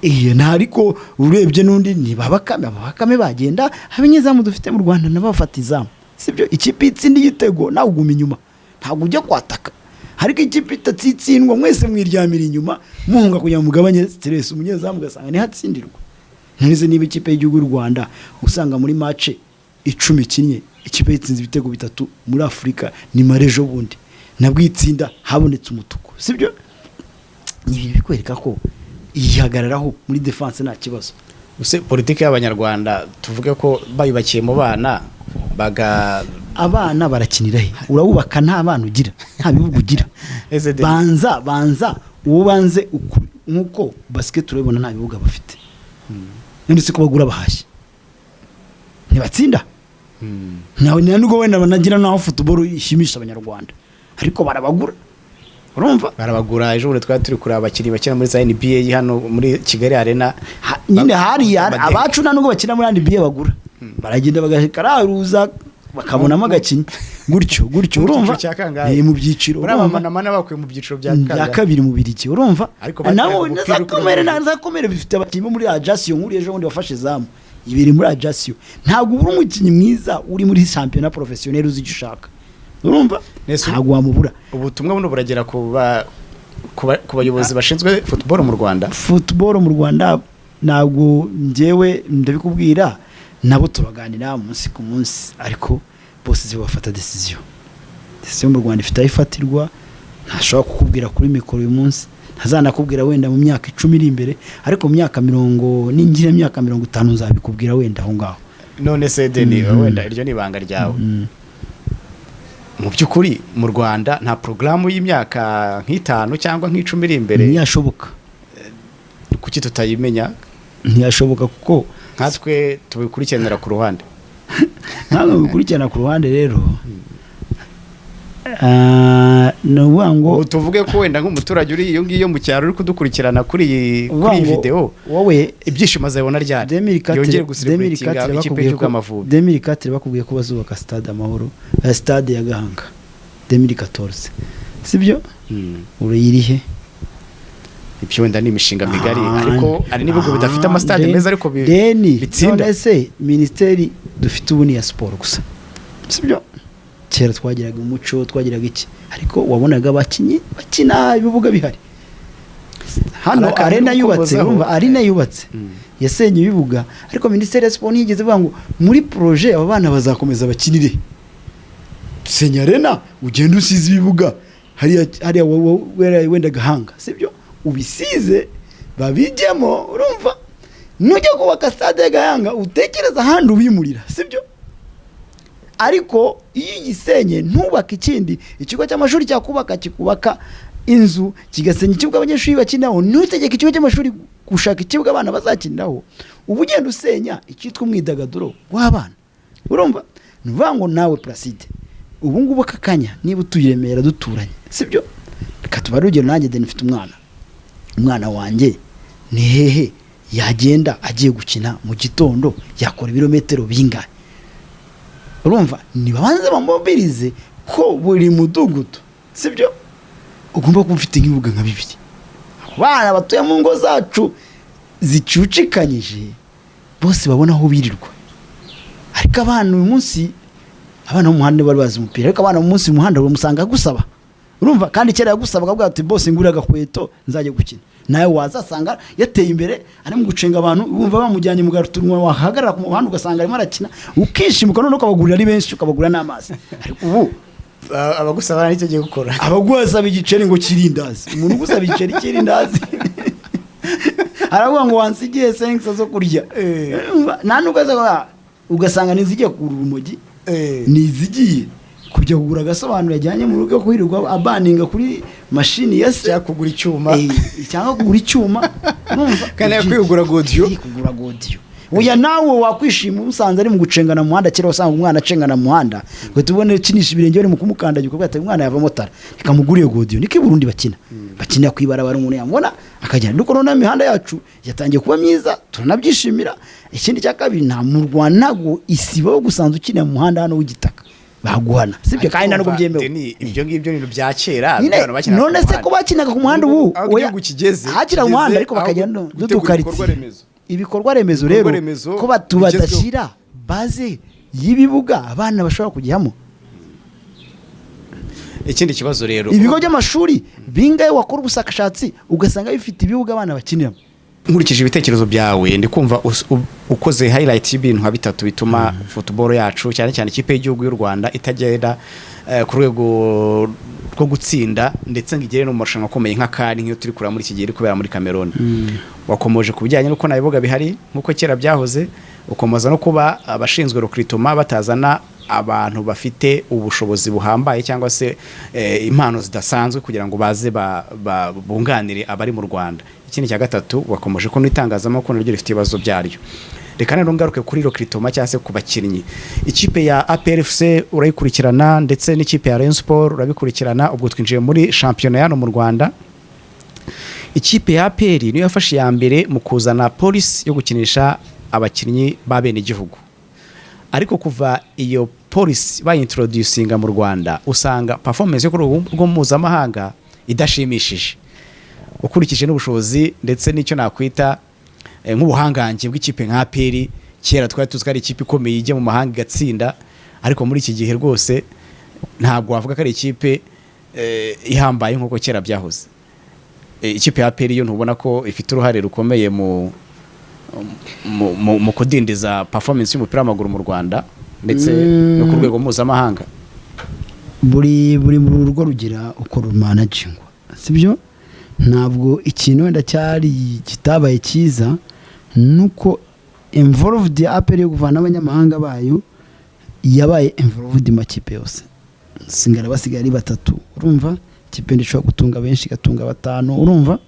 Iyo nta, ariko urebye n'undi ni ba Bakame. Aba Bakame bagenda, abanyezamu dufite mu Rwanda nabo bafata izamu, sibyo? Ikipe itsinda igitego, nawe uguma inyuma, ntabwo ujya kwataka. Ariko ikipe itatsitsindwa, mwese mwiryamira inyuma muhunga kugira ngo mugabanye stress, umunyezamu ugasanga niho atsindirwa. None niba ikipe y'igihugu y'u Rwanda usanga muri match 10 ikinnye, ikipe yitsinze ibitego 3 muri Afurika, ni marejo bundi nabwo itsinda habonetse umutuku, sibyo? Ni ibintu bikwereka ko yihagararaho muri defense nta kibazo. Use politiki y'Abanyarwanda, tuvuge ko bayubakiye mu bana baga Abana barakinira he? Urawubaka nta bana ugira, nta bibuga ugira. Ese Banza uwo banze nk'uko basket urabibona nta bibuga bafite. None se ko bagura bahashye ntibatsinda? Nawe nta nubwo wenda banagira naho football ishimisha Abanyarwanda, ariko barabagura, urumva? Barabagura. Ejo bundi twari turi kureba abakinnyi bakina muri za NBA hano muri Kigali Arena. Nyine hariya abacu nta nubwo bakina muri NBA bagura, baragenda bagakararuza bakabonamo agakinnyi gutyo gutyo. Mu cyiciro Urumva? cya kangahe? Mu byiciro, Muri urumva? abamanamana bakuye mu byiciro bya Bya kangahe? kabiri mu Birigi, urumva? Ariko Nabo bateraga umupira za komere uri na za komere bifite abakinnyi bo muri Ajaccio. Nkuriye ejo bundi wafashe zamu ibiri muri Ajaccio. Ntabwo ubura umukinnyi mwiza uri muri championnat professionnel uzi icyo ushaka, urumva? Ntabwo wamubura. Ubutumwa buno buragera ku bayobozi bashinzwe football mu Rwanda? Football mu Rwanda, ntabwo njyewe ndabikubwira, nabo turaganira umunsi ku munsi, ariko bose zibo bafata decision. Decision mu Rwanda ifite aho ifatirwa, ntashobora kukubwira kuri mikoro uyu munsi, ntazanakubwira wenda mu myaka 10 iri imbere, ariko mu myaka 40, ningira imyaka 50 nzabikubwira wenda aho ngaho. None se Deni, wenda iryo ni ibanga ryawe, mu by'ukuri mu Rwanda nta porogaramu y'imyaka nk'itanu cyangwa nk'icumi iri imbere? Ntiyashoboka. Kuki tutayimenya? Ntiyashoboka kuko Nkatwe tubikurikiranira ku ruhande. Ntabwo bikurikirana ku ruhande rero. Ni ukuvuga ngo Ubu tuvuge ko wenda nk'umuturage uri iyo ngiyo mu cyaro uri kudukurikirana kuri uvuga iyi ngo video, wowe ibyishimo azabibona ryari yongere gucelebratinga ikipe y'igihugu Amavubi? 2004 bakubwiye ko bazubaka Stade Amahoro, stade ya Gahanga 2014, sibyo? Urayirihe? Ibyo wenda ni imishinga migari, ariko hari n'ibihugu bidafite amasitade meza ariko deni bitsinda. None se minisiteri dufite ubu ni iya siporo gusa, sibyo? Kera twagiraga umuco, twagiraga iki, ariko wabonaga abakinnyi bakina ibibuga bihari. Hano Hari akantu arena uri yubatse, gukomozaho. urumva, arena yubatse yasenye ibibuga, ariko minisiteri ya siporo ntiyigeze ivuga ngo muri projet aba bana bazakomeza bakinire. Senya arena, ugenda usize ibibuga hariya hariya, wenda Gahanga, sibyo? Ubisize babijyemo, urumva? Nujya kubaka stade ya Gahanga utekereza ahandi ubimurira, sibyo? Ariko iyo ugisenye ntubake ikindi, ikigo cy'amashuri cyakubaka kikubaka inzu kigasenya ikibuga abanyeshuri bakiniraho, ntutegeke ikigo cy'amashuri gushaka ikibuga abana bazakiniraho, uba ugenda usenya icyitwa umwidagaduro w'abana, urumva? Ni ukuvuga ngo nawe Placide, ubu ngubu aka kanya niba utuye i Remera duturanye, sibyo? Reka tubare urugero, nanjye deni mfite umwana. Umwana wanjye ni hehe yagenda agiye gukina mu gitondo? Yakora ibirometero bingahe? Urumva, nibabanze bamobirize ko buri mudugudu, sibyo, ugomba kuba ufite nk'ibibuga nka bibiri. Abana batuye mu ngo zacu zicucikanyije bose babona aho birirwa. Ariko abana uyu munsi, abana bo mu muhanda bari bazi umupira, ariko abana mu munsi mu muhanda bamusanga agusaba, urumva? Kandi kera yagusabaga avuga ati: "Bose ngurira agakweto nzajya gukina." Nawe wazasanga yateye imbere, ari mu gucenga abantu, wumva bamujyanye mu garutunwa, wahagarara ku muhanda ugasanga arimo arakina, ukishimuka, noneho ukabagurira ari benshi, ukabagurira n'amazi. Ariko ubu Abagusaba nicyo agiye gukora. Abagusaba igiceri ngo kirindazi, umuntu ugusaba igiceri kirindazi aravuga ngo wansigiye senkisa zo kurya. Nta nubwo aza, ugasanga nizigiye kugura urumogi, nizigiye kujya kugura agasobanuro yajyanye mu rugo kwirirwa abaninga kuri mashini ya se. Cyangwa kugura icyuma. Cyangwa kugura icyuma, urumva? Kandi yakwiye kugura godiyo. Kugura godiyo. Oya, nawe wakwishima usanze ari mu gucengana mu muhanda. Kera wasanga umwana acengana mu muhanda, ugahita ubona akinisha ibirenge bari mu kumukandagira, ukavuga ati: "Umwana yavamo tara, reka mugure iyo godiyo." Niko i Burundi bakina, bakinira ku ibarabara, umuntu yamubona akagenda. Ariko noneho imihanda yacu yatangiye kuba myiza, turanabyishimira. Ikindi cya kabiri, nta mu Rwanda ntabwo isibo yo gusanza ukinira mu muhanda hano w'igitaka baguhana, sibyo? Kandi nta nubwo byemewe. Deni, ibyo ngibyo ni ibintu bya kera Nyine, abantu bakinaga ku none se muhanda. ko bakinaga ku muhanda ubu? Aho Oya, igihugu kigeze, hakina mu muhanda, ariko aho bakagira gutegura n'udukaritsiye. ibikorwa remezo. Ibikorwa remezo rero Ibikorwa remezo ko batu bigezweho. badashyira baze y'ibibuga abana bashobora kujyamo. Ikindi kibazo rero, Ibigo by'amashuri bingahe wakora ubushakashatsi ugasanga bifite ibibuga abana bakiniramo? Nkurikije ibitekerezo byawe, ndi kumva ukoze highlight y'ibintu nka bitatu bituma football yacu, cyane cyane ikipe y'igihugu y'u Rwanda, itagera ku rwego rwo gutsinda, ndetse ngo igere no mu marushanwa akomeye nka CAN, nk'iyo turi kureba muri iki gihe iri kubera muri Cameroon. Wakomoje ku bijyanye n'uko nta bibuga bihari nk'uko kera byahoze, ukomoza no kuba abashinzwe recruitment batazana abantu bafite ubushobozi buhambaye cyangwa se impano zidasanzwe kugira ngo baze bunganire abari mu Rwanda. Ikindi cya gatatu, wakomoje ko n'itangazamakuru naryo rifite ibibazo byaryo. Reka rero ngaruke kuri recruitment cyangwa se ku bakinnyi. Ikipe ya APR FC urayikurikirana, ndetse n'ikipe ya Rayon Sport urabikurikirana. Ubwo twinjiye muri shampiyona hano mu Rwanda. Ikipe ya APR niyo yafashe iya mbere mu kuzana policy yo gukinisha abakinnyi b'abenegihugu, ariko kuva iyo policy bayintroducinga mu Rwanda, usanga performance yo ku rwego rwo mpuzamahanga idashimishije, ukurikije n'ubushobozi ndetse n'icyo nakwita nk'ubuhangange bw'ikipe nka APR. Kera twari tuzi ko ari ikipe ikomeye ijya mu mahanga igatsinda, ariko muri iki gihe rwose ntabwo wavuga ko ari ikipe ihambaye nk'uko kera byahoze. Ikipe ya APR yo ntubona ko ifite uruhare rukomeye mu kudindiza performance y'umupira w'amaguru mu Rwanda ndetse no ku rwego mpuzamahanga? Buri rugo rugira uko rumanagingwa, sibyo? Ntabwo ikintu wenda cyari kitabaye cyiza nuko involved ya APR yo kuvana abanyamahanga bayo yabaye involved mu makipe yose, singara basigaye ari batatu. Urumva, ikipe ishobora gutunga benshi, igatunga batanu. Urumva,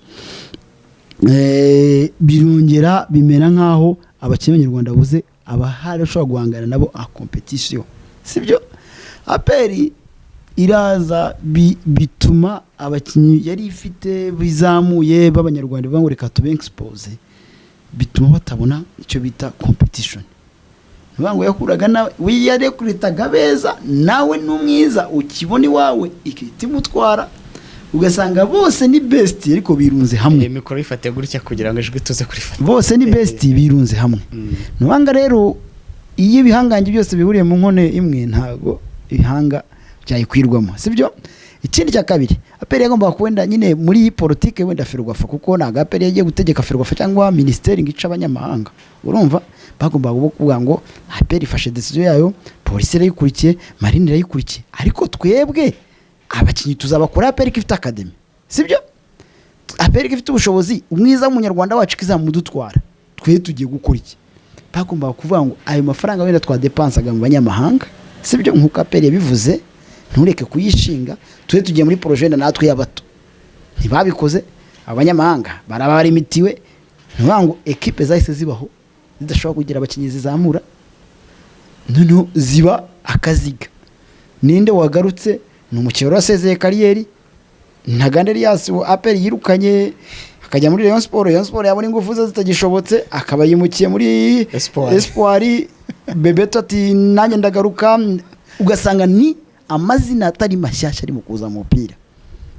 birongera bimera nk'aho abakinnyi b'abanyarwanda buze abahari ushobora guhangana nabo a competition, sibyo? APR iraza bituma abakinnyi yari ifite bizamuye b'abanyarwanda bavuga ngo reka tube expose, bituma batabona icyo bita competition. Ni ukuvuga ngo yakuraga nawe, we yarekuritaga beza, nawe ni umwiza ukibona iwawe ikihita imutwara, ugasanga bose ni best ariko birunze hamwe. Iyi mikoro ifate gutya kugira ngo ijwi tuze kurifata. Bose ni best, birunze hamwe. Ni ukuvuga rero, iyo ibihangange byose bihuriye mu nkono imwe, ntabwo ibihanga byayikwirwamo, sibyo? Ikindi cya kabiri, APR yagombaga kuwenda nyine muri iyi politike wenda FERWAFA, kuko ntabwo APR yagiye gutegeka FERWAFA cyangwa minisiteri ngo ice abanyamahanga. Urumva, bagombaga kuvuga ngo APR ifashe decision yayo, polisi irayikurikiye, marine irayikurikiye, ariko twebwe abakinnyi tuzabakora. APR ko ifite academy, sibyo? APR ko ifite ubushobozi, umwiza w'umunyarwanda wacu ko izamudutwara, twe tugiye gukora iki? Bagombaga kuvuga ngo ayo mafaranga wenda twadepansaga mu banyamahanga, sibyo, nk'uko APR yabivuze, ntureke kuyishinga, tube tugiye muri projet wenda natwe y'abato. Ntibabikoze, abanyamahanga baraba barimitiwe. Ntibavuga ngo ekipe zahise zibaho zidashobora kugira abakinnyi zizamura, noneho ziba akaziga. Ninde wagarutse? Ni umukinnyi wari wasezeye carrière, Ntaganda Elias wa APR yirukanye akajya muri Rayon Sport. Rayon Sport yabona ingufu ze zitagishobotse, akaba yimukiye muri Espoir. Espoir. Bebeto ati nanjye ndagaruka, ugasanga ni amazina atari mashyashya ari mu kuza mu mupira.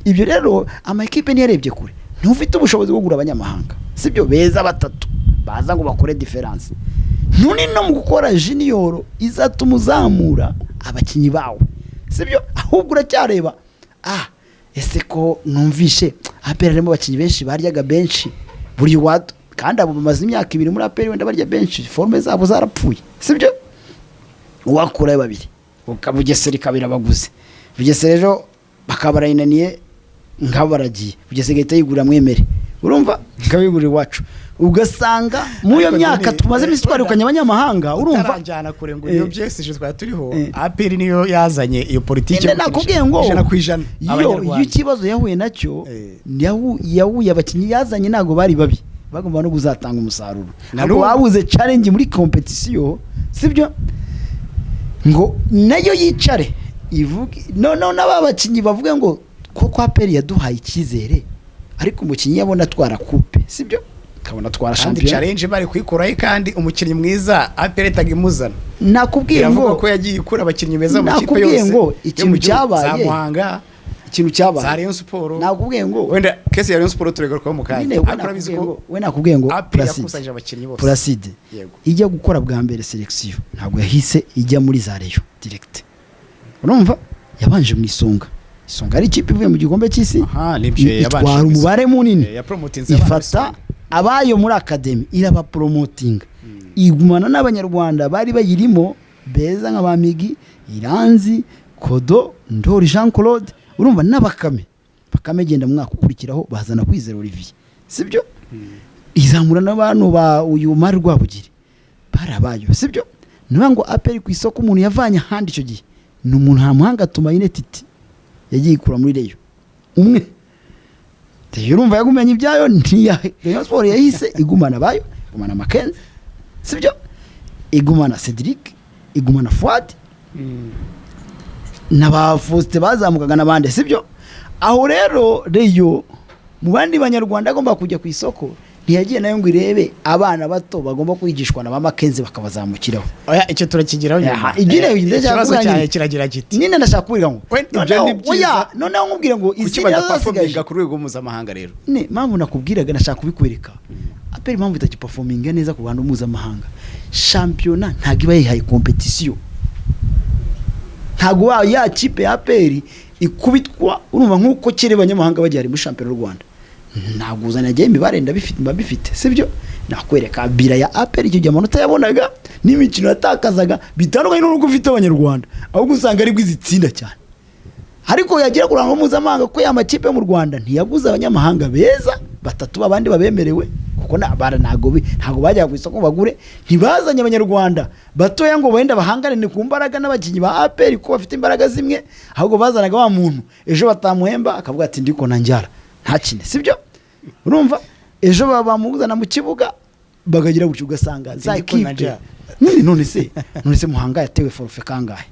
Ibyo rero ama ekipe ntiyarebye kure. Ntufite ubushobozi bwo kugura abanyamahanga, sibyo, beza batatu baza ngo bakore différence, ntuni no mu gukora junior izatuma uzamura abakinnyi bawe, sibyo? Ahubwo uracyareba, ah, ese ko numvishe APR harimo abakinnyi benshi baryaga benshi buri watu, kandi abo bamaze imyaka 2 muri APR wenda barya benshi, forme zabo zarapfuye, sibyo? Wakurayo babiri, Bugesera ikaba irabaguze. Bugesera ejo bakaba barayinaniye, nk'abo baragiye, Bugesera igahita yigurira Mwemere. Urumva, ikaba yigurira iwacu, ugasanga muri iyo Ariko myaka Denis, tumaze iminsi twarukanye abanyamahanga. Urumva, utaranjyana kure ngo iyo byesije twari turiho, APR niyo yazanye iyo politiki Nyine nakubwiye ngo 100% iyo abanyarwanda. ikibazo yahuye nacyo, yahuye abakinnyi yazanye ntabwo bari babi, bagomba no kuzatanga umusaruro. Na Ntabwo n'ubu- babuze challenge muri competition, sibyo? Ngo nayo yicare ivuge no n'aba bakinnyi bavuge ngo koko APR yaduhaye icyizere, ariko umukinnyi yabona atwara coupe, sibyo, akabona atwara Kandi shampiyona. challenge bari kuyikuraho, kandi umukinnyi mwiza APR itaga imuzana. Nakubwiye Biravuga ngo ko yagiye ikura abakinnyi beza mu makipe Nakubwiye yose ngo yo ikintu mu gihugu. cyabaye- Za Muhanga, ikintu cyabaye, za Rayon Sport. Nakubwiye ngo Wenda case ya Rayon Sport turegarukaho mu kanya, nyine we ariko urabizi nakubwiye ko ngo we nakubwiye ngo APR Placide, yakusanyije abakinnyi bose. Placide Yego. ijya gukora bwa mbere sélection, ntabwo yahise ijya muri za Rayon direct. Urumva, yabanje mu Isonga. Isonga ari ikipe ivuye mu gikombe cy'isi, Aha, nibyo, yabanje itwara umubare munini, yapromotinze abana ifata b'Isonga. abayo muri academy, irabapromotinga, igumana n'abanyarwanda bari bayirimo beza nka ba Migi Iranzi, Kodo Ndori, Jean Claude, urumva, n'Abakame. Bakame genda mu mwaka ukurikiraho bazana Kwizera Olivier, sibyo? Izamura n'abantu ba uyu Mari Rwabugiri barabayo, sibyo? Niyo ngo APR ku isoko umuntu yavanye ahandi icyo gihe ni umuntu nta Tumayine Titi yagiye ikura muri Rayon umwe. Rayon urumva yagumanye ibyayo, ntiya Rayon Sport yahise igumana abayo, igumana Makenzi, sibyo? Igumana Cedric, igumana Fuad na ba Faustin bazamukaga n'abandi, sibyo? Aho rero Rayon mu bandi banyarwanda agomba kujya ku isoko ntiyagiye nayo ngo irebe abana bato bagomba kwigishwa na ba Makenzi bakabazamukiraho. Oya, icyo turakigeraho nyuma. Aha, ibyo rero ndashaka Ikibazo kuvuga cyawe nyine. kiragira kiti Nyine ndashaka kubwira ngo We, ibyo noneho ni byiza. oya, noneho nkubwire ngo Kuki izindi badaperforminga zasigaje ku rwego mpuzamahanga rero? Ne mpamvu nakubwiraga, nashaka kubikwereka. APR impamvu itagiperforminga neza ku ruhando mpuzamahanga, shampiyona ntabwo iba yihaye compétition, ntabwo wa ya kipe ya APR ikubitwa, urumva, nk'uko kera abanyamahanga bagihari muri shampiyona y'u Rwanda. Ntabwo uzana agiye imibare ndabifite, mba mbifite, sibyo? Nakwereka bilan ya APR icyo gihe, amanota yabonaga n'imikino yatakazaga bitandukanye n'uko ufite abanyarwanda, ahubwo usanga aribwo izitsinda cyane. Ariko yagera ku ruhando mpuzamahanga, ko ya makipe yo mu Rwanda ntiyaguze abanyamahanga beza batatu abandi babemerewe, kuko ntabwo bajyaga ku isoko ngo bagure, ntibazanye abanyarwanda batoya ngo wenda bahangane ku mbaraga n'abakinnyi ba APR ko bafite imbaraga zimwe, ahubwo bazanaga wa muntu ejo batamuhemba akavuga ati ndiko na njyara ntakine, sibyo? Urumva, ejo bamuzana mu kibuga bakagira gutyo, ugasanga za Ndiko na kipe njyara. Nyine none se Muhanga yatewe forfait kangahe,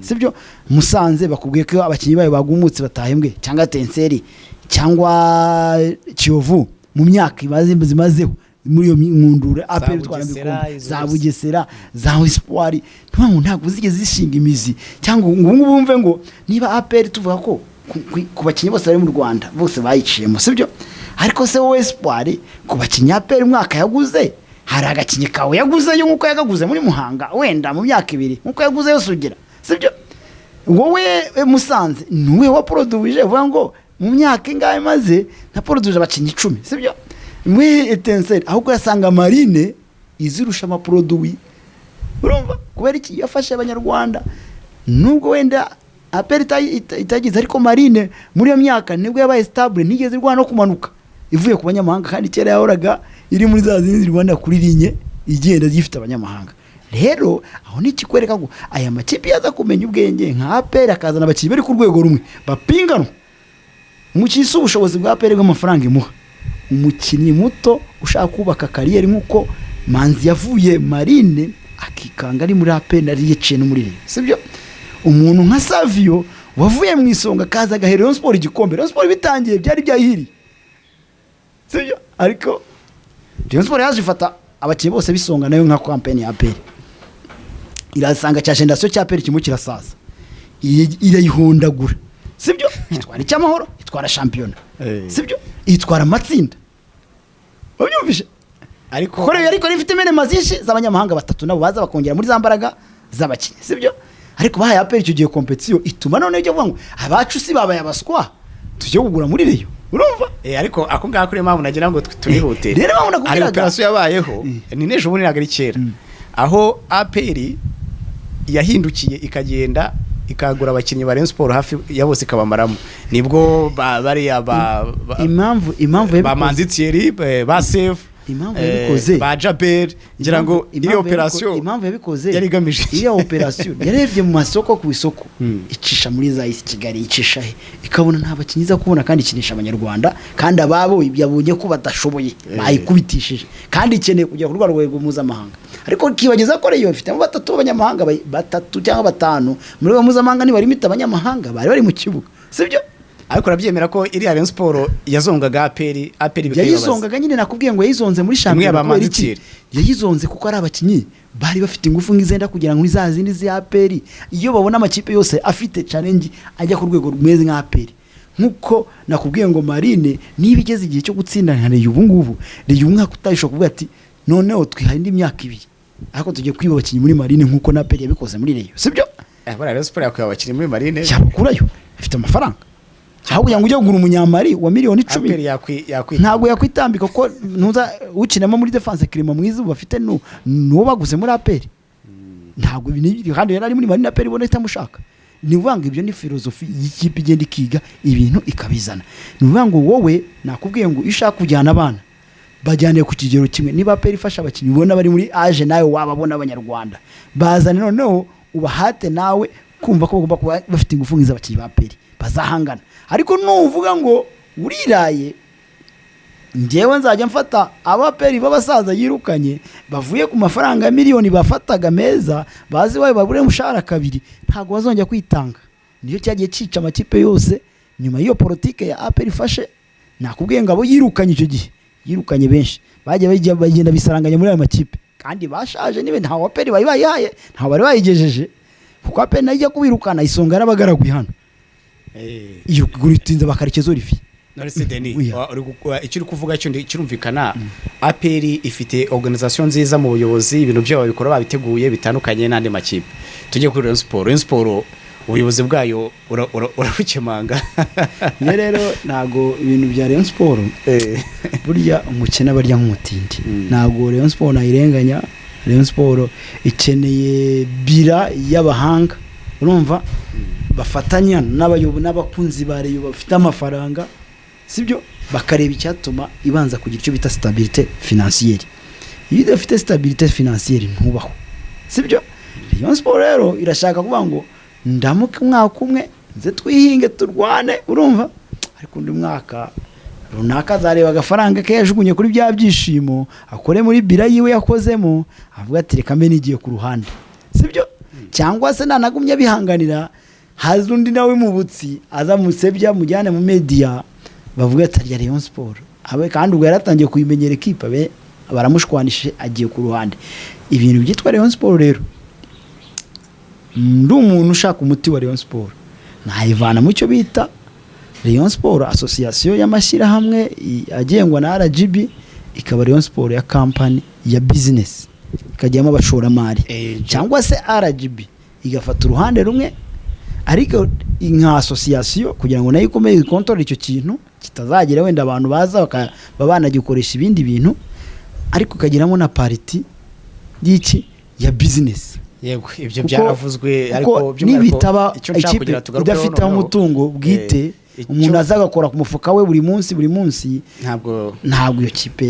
sibyo? Musanze bakubwiye ko abakinnyi bayo bagumutse batahembwe, cyangwa Etincelles cyangwa Kiyovu mu myaka imaze zimazeho muri iyo nkundura APR itwara Bugesera, ibikombe izo za zose. Bugesera, za Espoir, ntabwo zigeze zishinga imizi, cyangwa ngo ubu ngubu wumve ngo niba APR tuvuga ko ku bakinnyi bose bari mu Rwanda bose bayiciyemo, sibyo? Ariko se wowe Espoir, ku bakinnyi APR umwaka yaguze, hari agakinnyi kawe yaguzeyo nk'uko yagaguze muri Muhanga wenda mu myaka 2, nk'uko yaguzeyo Sugira, sibyo? Wowe Musanze niwe waporoduje uvuga ngo mu myaka ingahe maze naporoduje abakinnyi 10, sibyo? Mwe Etincelles, ahubwo yasanga Marine izirusha amaproduwi, urumva, kubera iki? Yafashe abanyarwanda, nubwo wenda APR itagize, ariko Marine muri iyo myaka nibwo yabaye stable, ntigeze irwana no kumanuka ivuye ku banyamahanga, kandi kera yahoraga iri muri za zindi zirwanira kuri ligne igenda zifite abanyamahanga. Rero aho ni ikikwereka ngo aya makipe yaza kumenya ubwenge nka APR, akazana abakinnyi bari ku rwego rumwe bapinganwa mu cyisi, ubushobozi bwa APR bw'amafaranga imuha umukinnyi muto ushaka kubaka carrière, nk'uko Manzi yavuye Marine akikanga ari muri APR nari yaciye no muri Rayon, sibyo? Umuntu nka Savio wavuye mu Isonga akaza agahera Rayon Sport igikombe, Rayon Sport bitangiye byari byayihiriye, sibyo? Ariko Rayon Sport yaje ifata abakinnyi bose bisonga nayo nka campaign ya APR, irasanga cya génération cya APR kimwe kirasaza, irayihondagura, sibyo? Itwara icy'amahoro, itwara shampiyona, sibyo? Itwara amatsinda, wabyumvise? Ariko kuko rero ariko ifite imirimo zinshi z'abanyamahanga batatu nabo baza bakongera muri za mbaraga z'abakinnyi, sibyo? Ariko bahaye APR icyo gihe compétition, ituma none ijya kuvuga ngo abacu si babaye abaswa, tujye kugura muri Rayon, urumva? Ariko ako ngako niyo mpamvu nagira ngo tunihute. Rero mpamvu nakubwiraga. Hari operasiyo yabayeho ni n'ejo bundi, ntabwo ari kera, aho APR yahindukiye ikagenda ikagura abakinnyi ba Rayon Sport hafi ya bose ikabamaramo, nibwo bariya Impamvu ba yabikoze- Manzi Thierry, ba Save, Impamvu yabikoze- ba Jabel, ngira ngo Impamvu iriya operasiyo impamvu yabikoze yari igamije iki? Iriya operasiyo yarebye mu masoko, ku isoko, icisha muri za isi Kigali, icisha he, ikabona nta bakinnyi iza kubona, kandi ikinisha abanyarwanda, kandi ababo yabonye ko badashoboye, bayikubitishije, kandi ikeneye kujya ku rwego mpuzamahanga. Ariko ikibageza ko Rayon ifitemo batatu b'abanyamahanga, batatu cyangwa batanu muri rwego mpuzamahanga, nibarimita abanyamahanga bari bari mu kibuga, sibyo? Ariko urabyemera ko iriya Rayon Sport yazongaga APR, APR bikayibabaza? Yayizongaga nyine, nakubwiye ngo yayizonze muri shampiyona Imwe ya ba kubera Manzi iki? Thierry. Yayizonze kuko ari abakinnyi bari bafite ingufu nk'izenda kugira ngo za zindi za APR, iyo babona amakipe yose afite challenge ajya ku rwego rumeze nka APR, nkuko nakubwiye ngo Marine niba igeze igihe cyo gutsinda nka Rayon ubu ngubu, Rayon umwaka utayishobora kuvuga ati noneho twihaye indi myaka 2 ariko tugiye kwiba abakinnyi muri Marine, nkuko na APR yabikoze muri Rayon, sibyo? Buriya Rayon Sport yakuye abakinnyi muri Marine. Yabakurayo, ifite amafaranga. Aho kugira ngo ujye kugura umunyamari wa miliyoni 10, APR yakwitambika. Ntabwo yakwitambika, kuko ntuza ukinamo muri defense, Clement mwiza ubu bafite nuwo baguze muri APR. Ntabwo ibi kandi yari ari muri Marine, APR ibona itamushaka. Ni ukuvuga ngo ibyo ni filozofi y'ikipe, igenda ikiga ibintu ikabizana. Ni ukuvuga ngo wowe nakubwiye ngo iyo ushaka kujyana abana, bajyane ku kigero kimwe. Niba APR ifasha abakinnyi ubona bari muri age nawe wababona, abanyarwanda bazane, noneho ubahate nawe kumva ko bagomba kuba bafite ingufu nk'iz'abakinnyi ba APR bazahangana. Ariko nuvuga ngo uriraye, njyewe nzajya mfata aba APR b'abasaza yirukanye bavuye ku mafaranga ya miliyoni bafataga meza, bazi iwawe babure umushahara kabiri, ntabwo bazongera kwitanga. Nicyo cyagiye cyica amakipe yose nyuma y'iyo politike ya APR ifashe. Nakubwiye ngo abo yirukanye icyo gihe, yirukanye benshi bagiye bagenda bisaranganya muri ayo makipe kandi bashaje nibe nta APR bari bayihaye, ntaho bari bayigejeje, kuko APR nayo ijya kubirukana isonga yarabagaraguye hano, iyo itinze bakarekeza Olivier. None se Denis, Oya. Icyo uri kuvuga cyo kirumvikana. APR ifite organisation nziza mu buyobozi, ibintu byabo babikora babiteguye, bitandukanye n'andi makipe. Tujye kuri Rayon Sport. Rayon Sport ubuyobozi bwayo urabukemanga? Njye rero ntabwo ibintu bya Rayon Sport, burya umukene aba arya nk'umutindi. Ntabwo Rayon Sport nayirenganya. Rayon Sport ikeneye bira y'abahanga, urumva, bafatanya n'abayobozi n'abakunzi ba Rayon bafite amafaranga, sibyo, bakareba icyatuma ibanza kugira icyo bita stabilité financière. Iyo udafite stabilité financière ntubaho, sibyo? Rayon Sport rero irashaka kuvuga ngo ndamuke umwaka umwe nze twihinge turwane, urumva, ariko undi mwaka runaka azareba agafaranga ke yajugunye kuri bya byishimo, akore muri bira yiwe yakozemo, avuga ati reka mbe nigiye ku ruhande, sibyo? Cyangwa se nanagumye abihanganira, haza undi nawe mubutsi aza musebya, mujyane mu media, bavuga ati arya Rayon Sport abe, kandi ubwo yaratangiye kuyimenyera ekipa, abe baramushwanishije agiye ku ruhande. Ibintu byitwa Rayon Sport rero, ndi umuntu ushaka umuti wa Rayon Sport, nayivana mu cyo bita Rayon Sport association y'amashyirahamwe agengwa na RGB, ikaba Rayon Sport ya company ya business, ikajyamo abashoramari, cyangwa se RGB igafata uruhande rumwe, ariko nka association, kugira ngo nayo ikomeze ikontorore icyo kintu kitazagira wenda abantu baza bakaba banagikoresha ibindi bintu, ariko ikagiramo na partie y'iki, ya business. Yego, ibyo Kuko byaravuzwe, ariko by'umwihariko nibitaba icyo nshaka ikipe kugira tugarukeho idafite noneho, umutungo bwite, umuntu aza agakora ku mufuka we buri munsi buri munsi, ntabwo ntabwo iyo kipe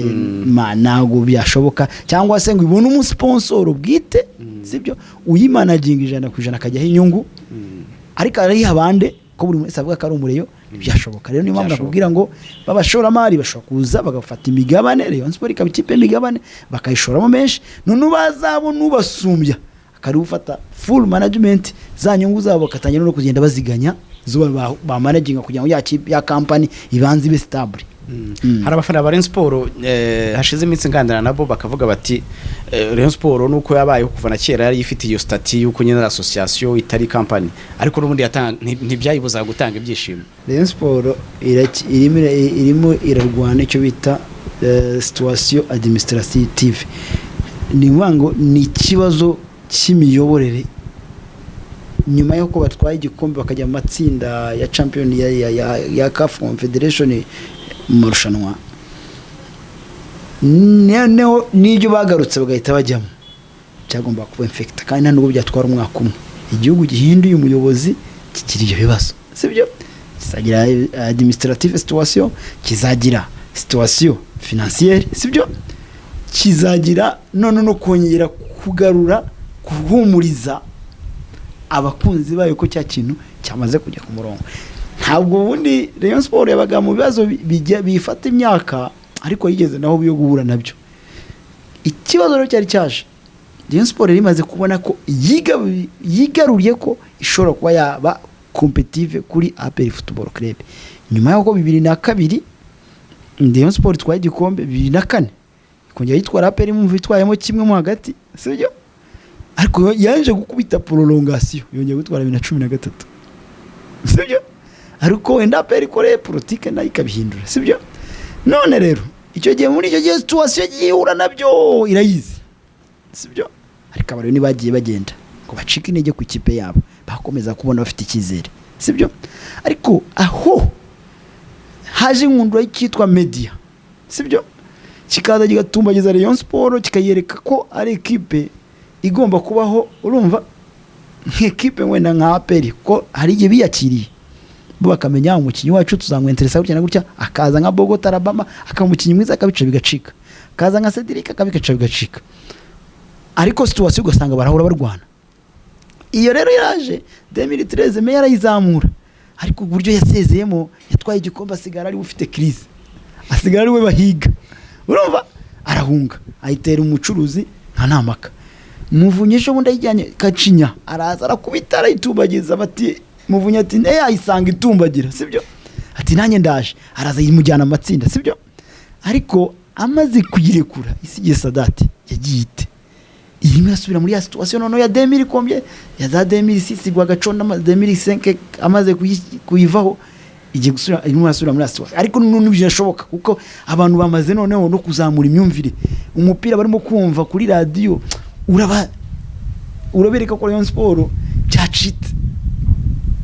ntabwo byashoboka, cyangwa se ngo ibone umusponsoro bwite, sibyo, uyimanaginga 100%, akajyaho inyungu, ariko arayiha abandi ko buri wese avuga ko ari umureyo, ntibyashoboka. Rero niyo mpamvu Byashoboka. nakubwira ngo b'abashoramari bashobora kuza bagafata imigabane, Rayon Sport ikaba ikipe y'imigabane, bakayishoramo menshi, none bazabona ubasumbya akari ufata full management, za nyungu zabo bagatangira no kugenda baziganya zo bamanaginga kugira ngo ya kipe ya company ibanze ibe stable. Hari abafana ba Rayon Sport, hashize iminsi nganira nabo, bakavuga bati Rayon Sport nuko yabayeho kuva na kera yari ifite iyo statut y'uko nyine ari association itari company, ariko n'ubundi ntibyayibuzaga gutanga ibyishimo. Rayon Sport irimo irarwana icyo bita situation administrative. Ni ukuvuga ngo ni ikibazo cy'imiyoborere. Nyuma y'uko batwaye igikombe bakajya mu matsinda ya champion ya CAF Confederation mu marushanwa, noneho n'ibyo bagarutse bagahita bajyamo, byagomba kuba infecta, kandi nta nubwo byatwara umwaka umwe. Igihugu gihinduye umuyobozi kigira ibyo bibazo, sibyo? Kizagira administrative situation, kizagira situation financière, sibyo? Kizagira none no kongera kugarura guhumuriza abakunzi bayo ko cya kintu cyamaze kujya ku murongo. Ntabwo ubundi Rayon Sport yabaga mu bibazo bifata imyaka, ariko yigeze naho yo guhura nabyo. Ikibazo rero cyari cyaje, Rayon Sport yari imaze kubona ko yigaruriye ko ishobora kuba yaba competitive kuri APR Football Club, nyuma y'uko 2002 Rayon Sport itwaye igikombe, 2004 ikongera yitwara APR, mumva itwayemo kimwe mo hagati, sibyo? Ariko yaje gukubita prolongation, yongera gutwara 2013, sibyo? Ariko wenda APR ikoreye politike nayo ikabihindura, sibyo? None rero icyo gihe, muri icyo gihe situation yihura nabyo irayizi, sibyo? Ariko abarero ntibagiye bagenda ngo bacike intege ku ikipe yabo, bakomeza kubona bafite icyizere, sibyo? Ariko aho Haje inkundura y'icyitwa media, sibyo, kikaza kigatumbagiza Rayon Sport, kikayereka ko ari ekipe igomba kubaho, urumva, nk'ekipe wenda nka APR, ko hari igihe biyakiriye bo bakamenya umukinnyi wacu tuzamwenteresa gutya na gutya, akaza nka Bogota Alabama akaba umukinnyi mwiza, akabica bigacika, akaza nka Cedric akabica bigacika, ariko situation ugasanga barahora barwana. Iyo rero yaraje 2013, meya arayizamura, ariko uburyo yasezeyemo yatwaye igikombe asigara ari we ufite crise, asigara ari we bahiga, urumva, arahunga ayitera umucuruzi nka ntamaka. Muvunyi ejo bundi ayijyanye Kacinya, araza arakubita arayitumbagiza, bati Muvunyi ati ne yayisanga itumbagira, sibyo, ati nanjye ndaje, araza yimujyana amatsinda, sibyo. Ariko amaze kuyirekura isigiye Sadati yagiye ite? Irimo irasubira muri ya situation noneho ya 2000 combien, ya za 2006 igwa agaconda, 2005 amaze kuyivaho igiye gusubira, irimo irasubira muri ya situation. Ariko none birashoboka kuko abantu bamaze noneho no kuzamura imyumvire, umupira barimo kumva kuri radiyo uraba urabereka ko Rayon Sport byacitse,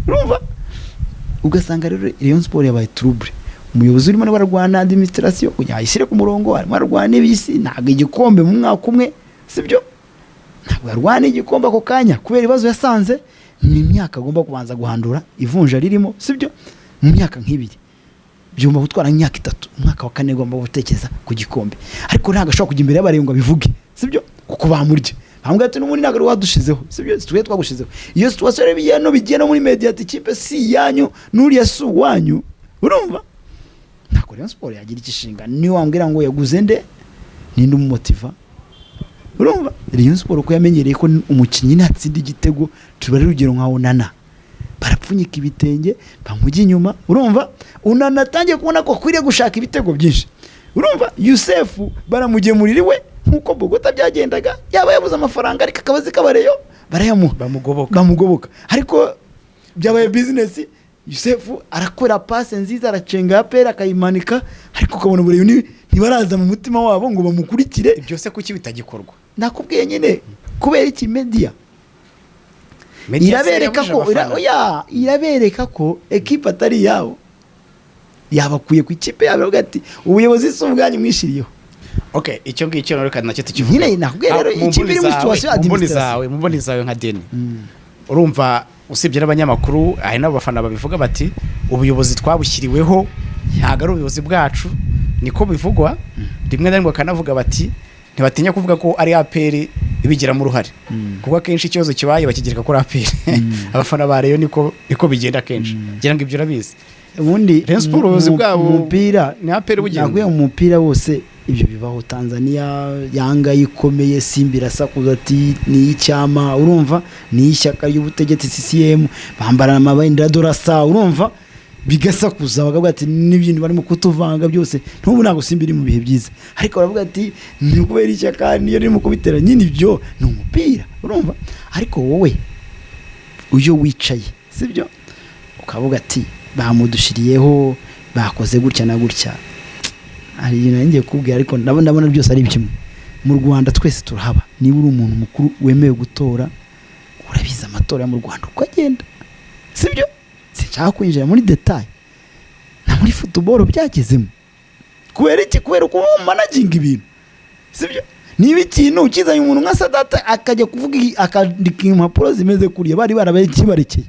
urumva. Ugasanga rero Rayon Sport yabaye trouble, umuyobozi urimo ararwana administration kugira ngo ayishyire ku murongo, arimo ararwana n'ibisi, ntabwo igikombe mu mwaka umwe, sibyo, ntabwo yarwana igikombe ako kanya kubera ibibazo yasanze ni imyaka agomba kubanza guhandura ivunja ririmo, sibyo. Mu myaka nk'ibiri byumva gutwara nk'imyaka 3, umwaka wa kane agomba gutekereza ku gikombe, ariko ntabwo ashobora kujya imbere y'abareba ngo abivuge, sibyo, kuko bamurya bamubwira ati n'ubundi ntabwo ari wadushizeho, sibyo, twe twagushizeho. Iyo situation rero bigiye no bigiye no muri media ati ikipe si iyanyu n'uriya si uwanyu, urumva ntabwo Rayon Sport yagira icyo ishinga. Niyo wambwira ngo yaguze nde, ninde umumotiva? Urumva Rayon Sport ko yamenyereye ko umukinnyi natsinda igitego, tubare urugero nka Onana, barapfunyika ibitenge bamujya inyuma, urumva Onana atangiye kubona ko akwiriye gushaka ibitego byinshi, urumva Yusefu baramugemurira iwe nk'uko Bogota byagendaga, yaba yabuze amafaranga ariko akaba azi ko abareyo barayamuha. Bamugoboka. Bamugoboka, ariko byabaye business. Yusefu arakora passe nziza, aracenga APR akayimanika, ariko ukabona ubureyo ntibaraza mu mutima wabo ngo bamukurikire. Ibyo se kuki bitagikorwa? Nakubwiye nyine, kubera iki? Media Media se irabereka yabujije ko abafana. Oya, irabereka ko ekipe atari iyabo, yabakuye ku ikipe yabo, iravuga ati ubuyobozi si ubwanyu mwishiriyeho. Okay, icyo ngicyo rero reka nacyo tukivuge. Nyine nakubwiye rero, ikipe iri muri situation mu mboni administration. zawe, mu mboni zawe nka Deni, urumva usibye n'abanyamakuru hari n'abafana babivuga bati ubuyobozi twabushyiriweho ntabwo ari ubuyobozi bwacu, niko bivugwa rimwe na rimwe. Bakanavuga bati ntibatinya kuvuga ko ari APR ibigiramo uruhare, kuko akenshi ikibazo kibaye bakigereka kuri APR, abafana ba Rayon niko bigenda akenshi. Ngira ngo ibyo urabizi. Ubundi Rayon Sport ubuyobozi bwabo mu mupira ni APR bugenda. Nakubwiye mu mupira wose ibyo bibaho. Tanzania Yanga ikomeye, Simba irasakuza ati ni iy'icyama, urumva, ni iy'ishyaka ry'ubutegetsi CCM, bambara amabendera dorasa, urumva, bigasakuza bakavuga ati n'ibintu barimo kutuvanga byose. N'ubu ntabwo Simba iri mu bihe byiza, ariko baravuga ati ni ukubera ishyaka niyo ririmo kubitera nyine. Ibyo ni umupira, urumva. Ariko wowe iyo wicaye, sibyo, ukavuga ati bamudushiriyeho, bakoze gutya na gutya, hari ibintu nari ngiye kukubwira, ariko ndabona byose ari kimwe. Mu Rwanda twese turahaba, niba uri umuntu mukuru wemewe gutora urabizi amatora yo mu Rwanda uko agenda, sibyo, sinshaka kwinjira muri détails. Na muri football byagezemo. Kubera iki? Kubera uko managinga ibintu, sibyo. Niba ikintu ukizanye umuntu nka Sadata akajya kuvuga akandika impapuro zimeze kuriya, bari barakibarekeye,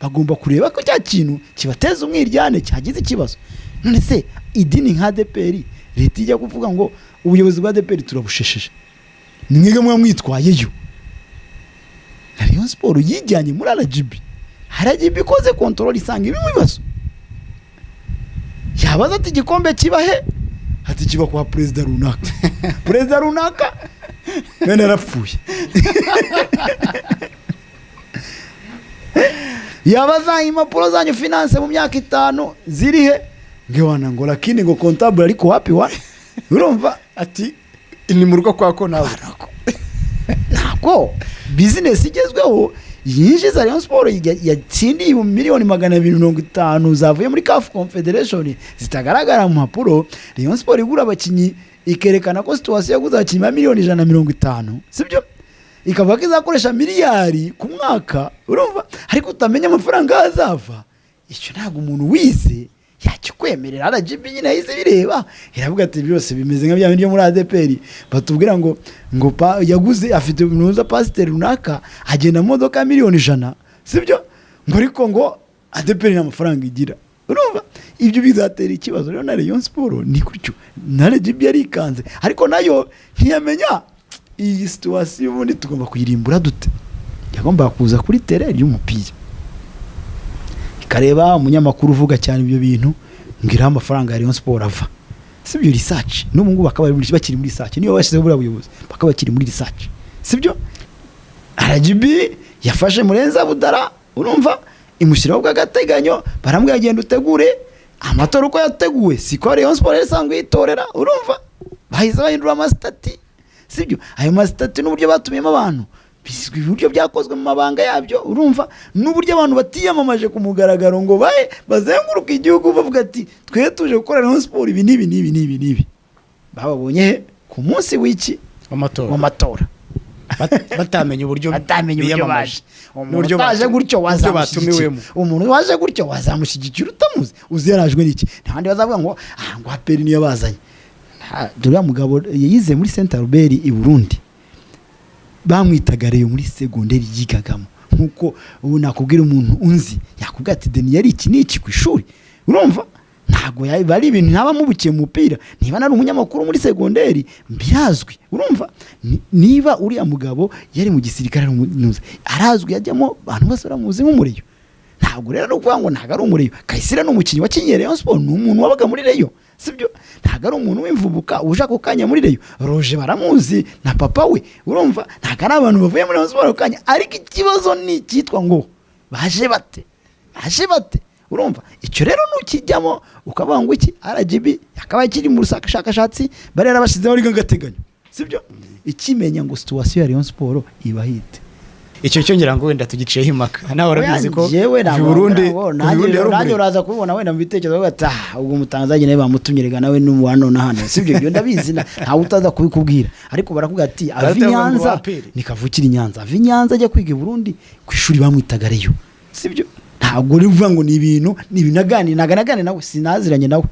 bagomba kureba ko cya kintu kibateza umwiryane cyagize ikibazo. None se idini nka ADEPR, leta ijya kuvuga ngo ubuyobozi bwa ADEPR turabushesheje, ni mwebwe muba mwitwayeyo. Na Rayon Sport yijyanye muri RGB, RGB ikoze contrôle isanga ibi bibazo, yabaza ati igikombe kiba he? Ati kiba kwa perezida runaka, perezida runaka bene yarapfuye. Yabaza impapuro zanyu finance mu myaka 5 ziri he? Ngewana ngo lakini ngo comptable ariko wapi wa, urumva. Ati ni mu rugo kwa ko nawe. Ntabwo business igezweho yinjiza Rayon Sport yatsindiye 250 miliyoni zavuye muri CAF Confederation zitagaragara mu mpapuro. Rayon Sport igura abakinnyi ikerekana ko situation yaguze abakinnyi ba 150 miliyoni, sibyo, ikavuga ko izakoresha miliyari ku mwaka, urumva, ariko utamenya amafaranga aho azava. Icyo ntabwo umuntu wize Yakikwemerera. RGB nyine yahise bireba, iravuga ati byose bimeze nka bya bindi byo muri ADEPR batubwira ngo yaguze, afite nuza pasiteri runaka agenda mu modoka ya miliyoni 100, sibyo? Ngo ariko ngo ADEPR nta mafaranga igira. Urumva ibyo bizatera ikibazo. Rero na Rayon Sport ni gutyo, na RGB yarikanze, ariko nayo ntiyamenya iyi situation ubundi tugomba kuyirimbura dute. Yagombaga kuza kuri terrain y'umupira, ikareba umunyamakuru uvuga cyane ibyo bintu, ngiraho amafaranga ya Rayon Sport ava, sibyo? Research n'ubu ngubu bakaba bakiri muri research, niyo bashyizeho buriya buyobozi bakaba bakiri muri research, sibyo? RGB yafashe Murenzi Abudara, urumva, imushyiraho bw'agateganyo, baramubwira genda utegure amatora. Uko yateguwe siko Rayon Sport yari isanzwe yitorera. Urumva bahise bahindura amasitati, sibyo? Ayo masitati n'uburyo batumiyemo abantu bizwi, uburyo byakozwe mu mabanga yabyo, urumva, n'uburyo abantu batiyamamaje ku mugaragaro ngo bahe bazenguruke igihugu bavuga ati twe tuje gukora Rayon Sport ibi n'ibi n'ibi n'ibi n'ibi. Bababonye he? Ku munsi w'iki? W'amatora. W'amatora. Batamenya uburyo batamenya uburyo biyamamaje. baje. Umuntu N'uburyo utaje gutyo uburyo wazamushyigikira? batumiwemo. Umuntu waje gutyo wazamushyigikira utamuzi, uzi yarajwe n'iki? Ntahandi bazavuga ngo ah, ngo APR niyo bazanye. Uriya mugabo yize muri Saint Albert i Burundi, bamwitaga Rayon muri segonderi yigagamo. Nkuko ubu nakubwira umuntu unzi yakubwira ati Deni yari iki n'iki ku ishuri. Urumva ntabwo ari ibintu ntaba mubukiye mu mupira. Niba nari umunyamakuru muri segonderi birazwi. Urumva niba uriya mugabo yari mu gisirikare ari umunuzi, arazwi, yajyamo abantu bose baramuzi nk'umuriyo. Ntabwo rero ari ukuvuga ngo ntabwo ari umuriyo. Kayisire ni umukinnyi wakinyiye Rayon Sport, ni umuntu wabaga muri Rayon, sibyo? Ntabwo ari umuntu w'imvubuka uje ako kanya muri Rayon. Roje baramuzi na papa we. Urumva ntabwo ari abantu bavuye muri Rayon Sport ako kanya. Ariko ikibazo ni icyitwa ngo baje bate, baje bate? Urumva icyo rero nukijyamo ukavuga ngo iki, RGB yakaba kiri mu bushakashatsi, bari yarabashyizeho ariko agateganyo, sibyo? Ikimenya ngo situation ya Rayon Sport iba hite. Icyo cyo ngira ngo wenda tugiciyeho impaka, nawe urabizi ko Jewe kuva i Burundi, kuva i nanjye Burundi yari nanjye umuriro. Uraza kubibona wenda mu bitekerezo bavuga ati ah, ubwo umutanzaniya nawe bamutumye rega, nawe ni uwa none hano, sibyo? Ibyo ndabizi, ntawe utaza kubikubwira, ariko barakubwira ati ava i Barahita bavuga ngo Nyanza APR. ni kavukira i Nyanza, ava i Nyanza ajya kwiga i Burundi, ku ishuri bamwitaga Rayon, sibyo? Ntabwo uri kuvuga ngo ni ibintu, ni ibintu naganiriye, ntabwo naganiriye nawe, sinaziranye nawe,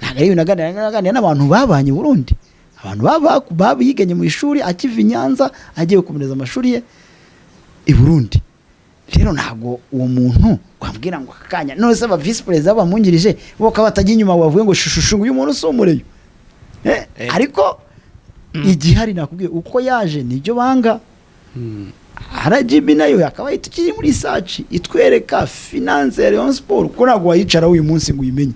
ntabwo ari ibintu naganiriye, naganiriye n'abantu babanye i Burundi, abantu baba biganye mu ishuri akiva i Nyanza agiye gukomereza amashuri ye i Burundi. Rero ntabwo uwo muntu wambwira ngo aka kanya none se aba visi perezida bamwungirije bo bakaba batajya inyuma bavuge ngo shushushu ngo uyu muntu si umureyo. Ariko igihari nakubwiye uko yaje nibyo banga. RGB nayo yakaba tukiri muri research itwereka finance ya Rayon Sport, kuko ntabwo wayicaraho uyu munsi ngo uyimenye.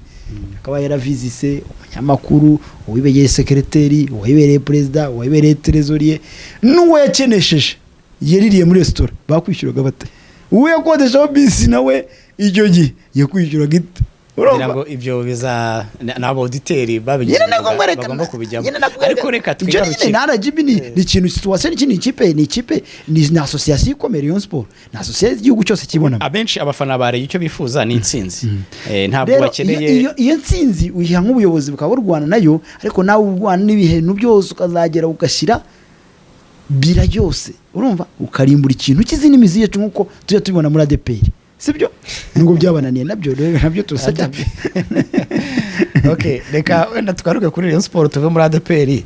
Akaba yaravizise umunyamakuru, uwibereye sekereteri, uwayibereye perezida, uwayibereye trésorier, n'uwo yakenesheje yaririye muri resitora bakwishyuraga bate, uwo yakodeshaho bisi nawe icyo gihe yakwishyuraga ite? Ngira Urumva? ngo ibyo biza n'aba auditeurs babigize Nyine nabwo umwuga reka bagomba kubijyamo, nyine nabwo ariko reka ibyo nyine twigarukire. na RGB ni ikintu, situation ni ikintu, ikipe ni association ikomeye. Rayon Sport ni association y'igihugu cyose kibonamo. Abenshi abafana ba Rayon icyo bifuza ni intsinzi. Ntabwo Rero bakeneye iyo ntsinzi uyiha nk'ubuyobozi bukaba burwana nayo, ariko nawe urwana n'ibintu byose ukazagera ugashyira bira yose, urumva, ukarimbura ikintu cy'izindi mizi yacu nk'uko tujya tubibona muri ADEPR, sibyo? Nubwo byabananiye nabyo rero nabyo turasajya. Okay, reka wenda tugaruke kuri Rayon Sport tuve muri ADEPR.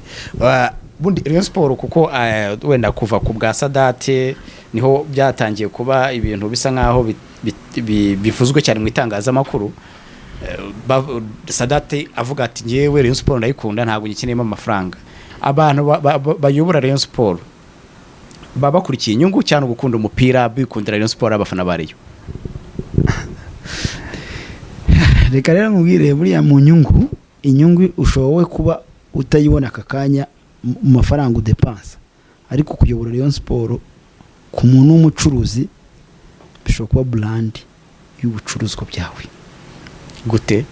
Bundi Rayon Sport kuko wenda kuva ku bwa Sadate niho byatangiye kuba ibintu bisa nkaho bivuzwe cyane mu itangazamakuru. Sadate avuga ati ngewe Rayon Sport ndayikunda, ntabwo nyikeneyemo amafaranga. Abantu bayobora Rayon Sport baba bakurikiye inyungu cyane gukunda umupira, bikundira Rayon Sport, abafana ba Rayon? Reka rero nkubwire, buriya mu nyungu, inyungu ushoboye kuba utayibona aka kanya mu mafaranga udepansa, ariko kuyobora Rayon Sport ku muntu w'umucuruzi bishobora kuba brand y'ubucuruzwa byawe. Gute?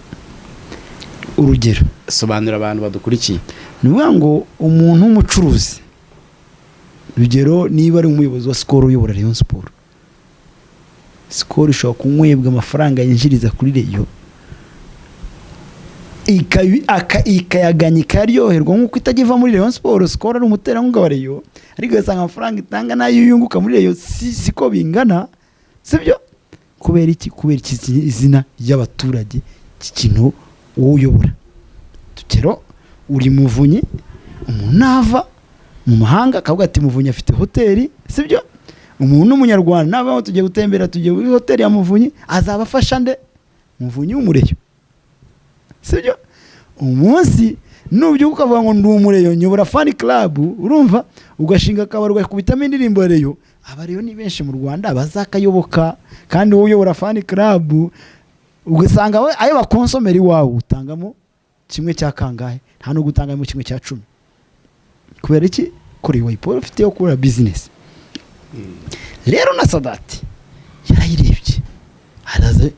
Urugero? Sobanura abantu badukurikiye. Ni ukuvuga ngo umuntu w'umucuruzi, urugero niba ari umuyobozi wa Skol uyobora Rayon Sport, Skol ishobora kunywebwa amafaranga yinjiriza kuri Rayon, ikayaganya ikaryoherwa nk'uko itajya iva muri Rayon Sport. Skol ari umuterankunga wa Rayon, ariko ugasanga amafaranga itanga n'ayo yunguka muri Rayon siko bingana, sibyo? Kubera iki? Kubera iki? Izina ry'abaturage. Iki kintu wowe uyobora, tugero uri Muvunyi, umuntu nava mu mahanga akavuga ati Muvunyi afite hoteli, sibyo? Umuntu w'umunyarwanda nava tugiye gutembera, tugiye muri hoteli ya Muvunyi, azaba afasha nde? Muvunyi w'umureyo, sibyo? Umunsi nubyuka ukavuga ngo ndi umureyo, nyobora fan club, urumva, ugashinga akabari, ugakubitamo indirimbo ya Rayon, abareyo ni benshi mu Rwanda bazakayoboka. Kandi wowe uyobora fan club, ugasanga we ayo bakonsomera iwawe utangamo kimwe cya kangahe? Nta no gutangamo 1/10. Kubera iki? Kuri wayiporo ufite yo gukora business. Rero na Sadati yarayirebye, araza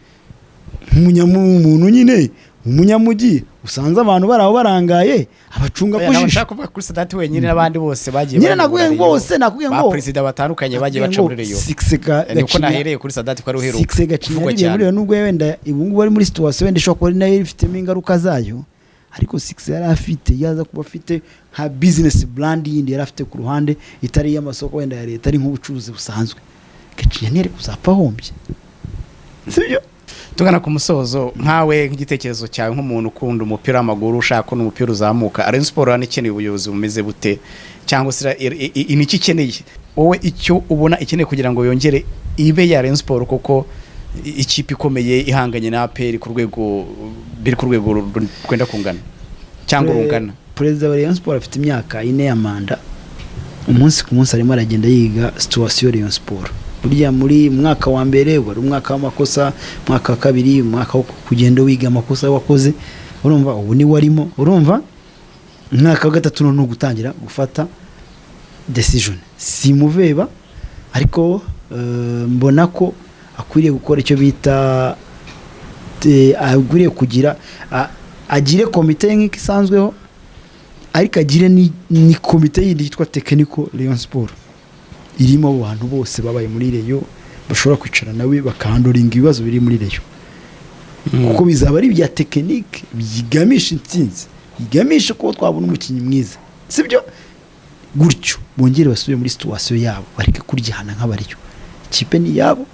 nk'umuntu nyine umunyamujyi usanze abantu bari aho barangaye, abacunga Oya, ku ntabwo jisho. nshaka kuvuga kuri Sadati wenyine, n'abandi bose bagiye Nyine bayobora nakubwiye ngo Rayon. bose, nakubwiye Ba ngo perezida batandukanye bagiye baca muri Rayon. Succès Niko Gacinya- nahereye kuri Sadati ko ari uheruka Succès Gacinya kuvugwa yariye muri cyane. Rayon, nubwo wenda ubu ngubu ari muri situation wenda ishobora kuba ari nayo ifitemo ingaruka zayo, ariko succès yari afite, yaza kuba afite nka business brand yindi yari afite ku ruhande, itari iy'amasoko wenda ya leta, ari nk'ubucuruzi busanzwe, Gacinya ntiyari kuzapfa ahombye, sibyo? Tugana ku musozo, nkawe nk'igitekerezo cyawe, nk'umuntu ukunda umupira w'amaguru, ushaka ko n'umupira uzamuka, Rayon Sport hano ikeneye ubuyobozi bumeze bute? Cyangwa se ni iki ikeneye wowe, icyo ubona ikeneye kugira ngo yongere ibe ya Rayon Sport kuko ikipe ikomeye ihanganye na APR ku rwego, biri ku rwego rwenda kungana cyangwa rungana? Perezida wa Rayon Sport afite imyaka 4 ya manda. Umunsi ku munsi arimo aragenda yiga situation Rayon Sport. Burya muri mwaka wa mbere wari umwaka w'amakosa, umwaka wa kabiri umwaka wo kugenda wiga amakosa wakoze, urumva, ubu ni warimo, urumva, umwaka wa gatatu ni ugutangira gufata decision. Si muveba, ariko mbona ko akwiriye gukora icyo bita akwiriye kugira agire komite nk'uko isanzweho, ariko agire ni komite yindi yitwa technical Rayon Sport, irimo abo bantu bose babaye muri Rayon, bashobora kwicara nawe bakahandlinga ibibazo biri muri Rayon, kuko bizaba ari ibya technique bigamisha intsinzi, biganisha ko twabona umukinnyi mwiza, sibyo? Gutyo bongere basubire muri situation yabo, bareke kuryana nk'abariyo. Ikipe ni iyabo.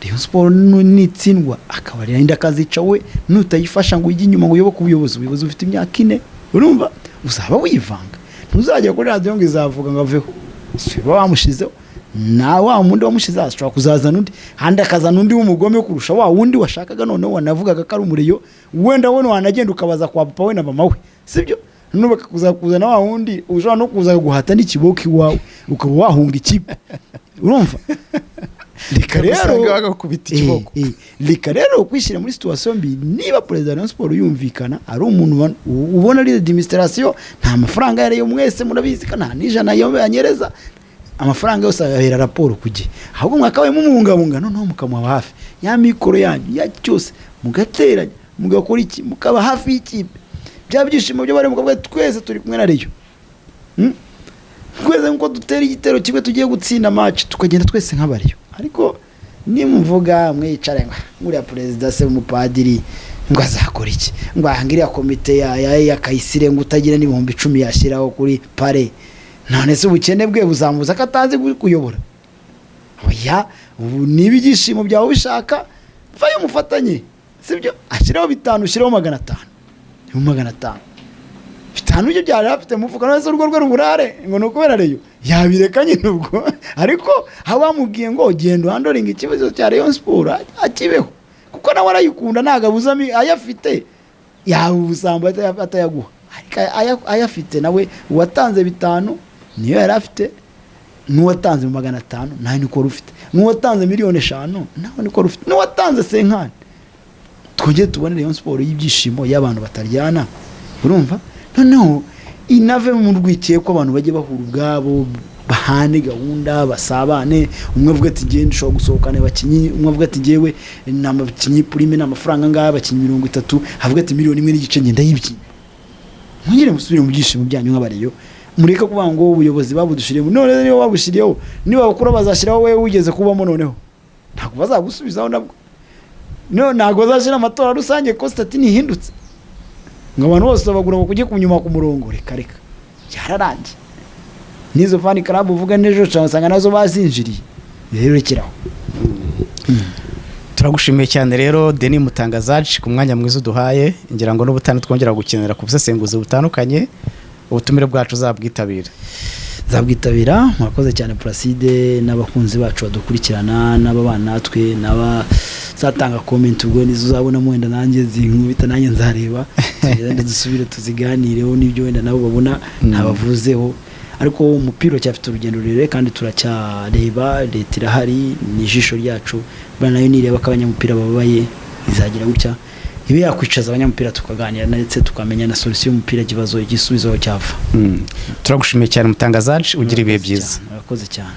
Rayon Sport nitsindwa akaba ari akazica we. Nutayifasha ngo ujye inyuma ngo uyoboke ubuyobozi, ubuyobozi bufite imyaka 4, urumva, uzaba wivanga. Ntuzajya kuri radiyo ngo izavuga ngo aveho, si ba bamushizeho. Na wa wundi wamushizeho ashobora kuzazana undi, handi akazana undi w'umugome kurusha wa wundi washakaga. Noneho wanavugaga ko ari umureyo, wenda we wanagenda ukabaza kwa papa we na mama we, sibyo? Noneho bakakuzana wa wundi ushobora no kuza guhata n'ikiboko iwawe, ukaba wahunga ikipe, urumva? Reka rero Usanga bagakubita ikiboko. Reka rero kwishyira muri situation mbi. Niba perezida wa Rayon Sport yumvikana ari umuntu ubona ari administration, nta mafaranga yariyo, mwese murabizi ko nta n'ijana yanyereza, amafaranga yose ayahera raporo ku gihe, ahubwo mwakabaye mumubungabunga, noneho mukamuha hafi ya mikoro yanyu ya cyose, mugateranya, mugakora iki, mukaba hafi y'ikipe, bya byishimo byo bari, mukavuga ati, twese turi kumwe na Rayon. Twese nkuko dutera igitero kimwe tugiye gutsinda match, tukagenda twese nk'abariyo. Ariko nimuvuga mwicare ngo nguriya perezida se umupadiri ngo azakora iki, ngo aha ngiriya komite ya Kayisire, ngo utagira n'10,000 yashyiraho kuri pare, none se ubukene bwe buzamuza ko atazi kuyobora? Oya, ubu niba ibyishimo byawe ubishaka, vayo mufatanye, sibyo? Ashyiraho 5, ushyiraho 500, 500,000, 5 byo byari afite mu mufuka. None se urugo rwe ruburare ngo ni ukubera Rayon? Yabireka nyine ubwo. Ariko aho bamubwiye ngo genda uhandlinga ikibazo cya Rayon Sport, akibeho, kuko nawe arayikunda, ntabwo abuzamo. Ayafite yaba ubusambo atayaguha, ariko ayafite nawe, uwatanze 5 niyo yari afite, n'uwatanze mu 500 nawe niko wari ufite, n'uwatanze miliyoni 5 nawe niko wari ufite, n'uwatanze cinquante. Twongere tubone Rayon Sport y'ibyishimo, y'abantu bataryana, urumva? Noneho inave mu rwikekwe, ko abantu bajye bahura ubwabo, bahane gahunda, basabane. Umwe avuga ati ngende ushobora gusohokana abakinnyi, umwe avuga ati ngewe ni abakinnyi prime ni amafaranga ngaya, abakinnyi 30, avuga ati miliyoni 1.5 ngenda yibyinnye. Mwongere musubire mu byishimo byanyu nk'abareyo, mureke kuvuga ngo ubuyobozi babudushiriyemo. None niba babushyiriyeho, niba bakura bazashyiraho wowe wigeze kubamo, noneho ntabwo bazagusubizaho nabwo. No ntabwo bazashyira amatora rusange ko statut ntihindutse, ngo abantu bose babagura ngo kujye kunyuma ku murongo. Reka reka, byararangiye. N'izo fan club uvuga n'ejo usanga nazo bazinjiriye. Rero rekeraho. Turagushimiye cyane rero, Denis Mutangazaji, ku mwanya mwiza uduhaye. Ngira ngo n'ubutane twongera gukenera ku busesenguzi butandukanye, ubutumire bwacu uzabwitabira. Nzabwitabira. Murakoze cyane, Placide, n'abakunzi bacu badukurikirana, n'ababana natwe, n'abazatanga comment. Ubwo nizo uzabona wenda nanjye zinkubita, nanjye nzareba, tugende dusubire tuziganireho n'ibyo wenda nabo babona ntabavuzeho. Ariko umupira uracyafite urugendo rurerure kandi turacyareba. Leta irahari, ni ijisho ryacu. Buriya nayo nireba ko abanyamupira bababaye, izagira gutya ibe yakwicaza abanyamupira, tukaganira, ndetse tukamenya na solution y'umupira, ikibazo, igisubizo aho cyava. Turagushimiye cyane, Mutangazaji, ugira ibihe byiza. Murakoze cyane.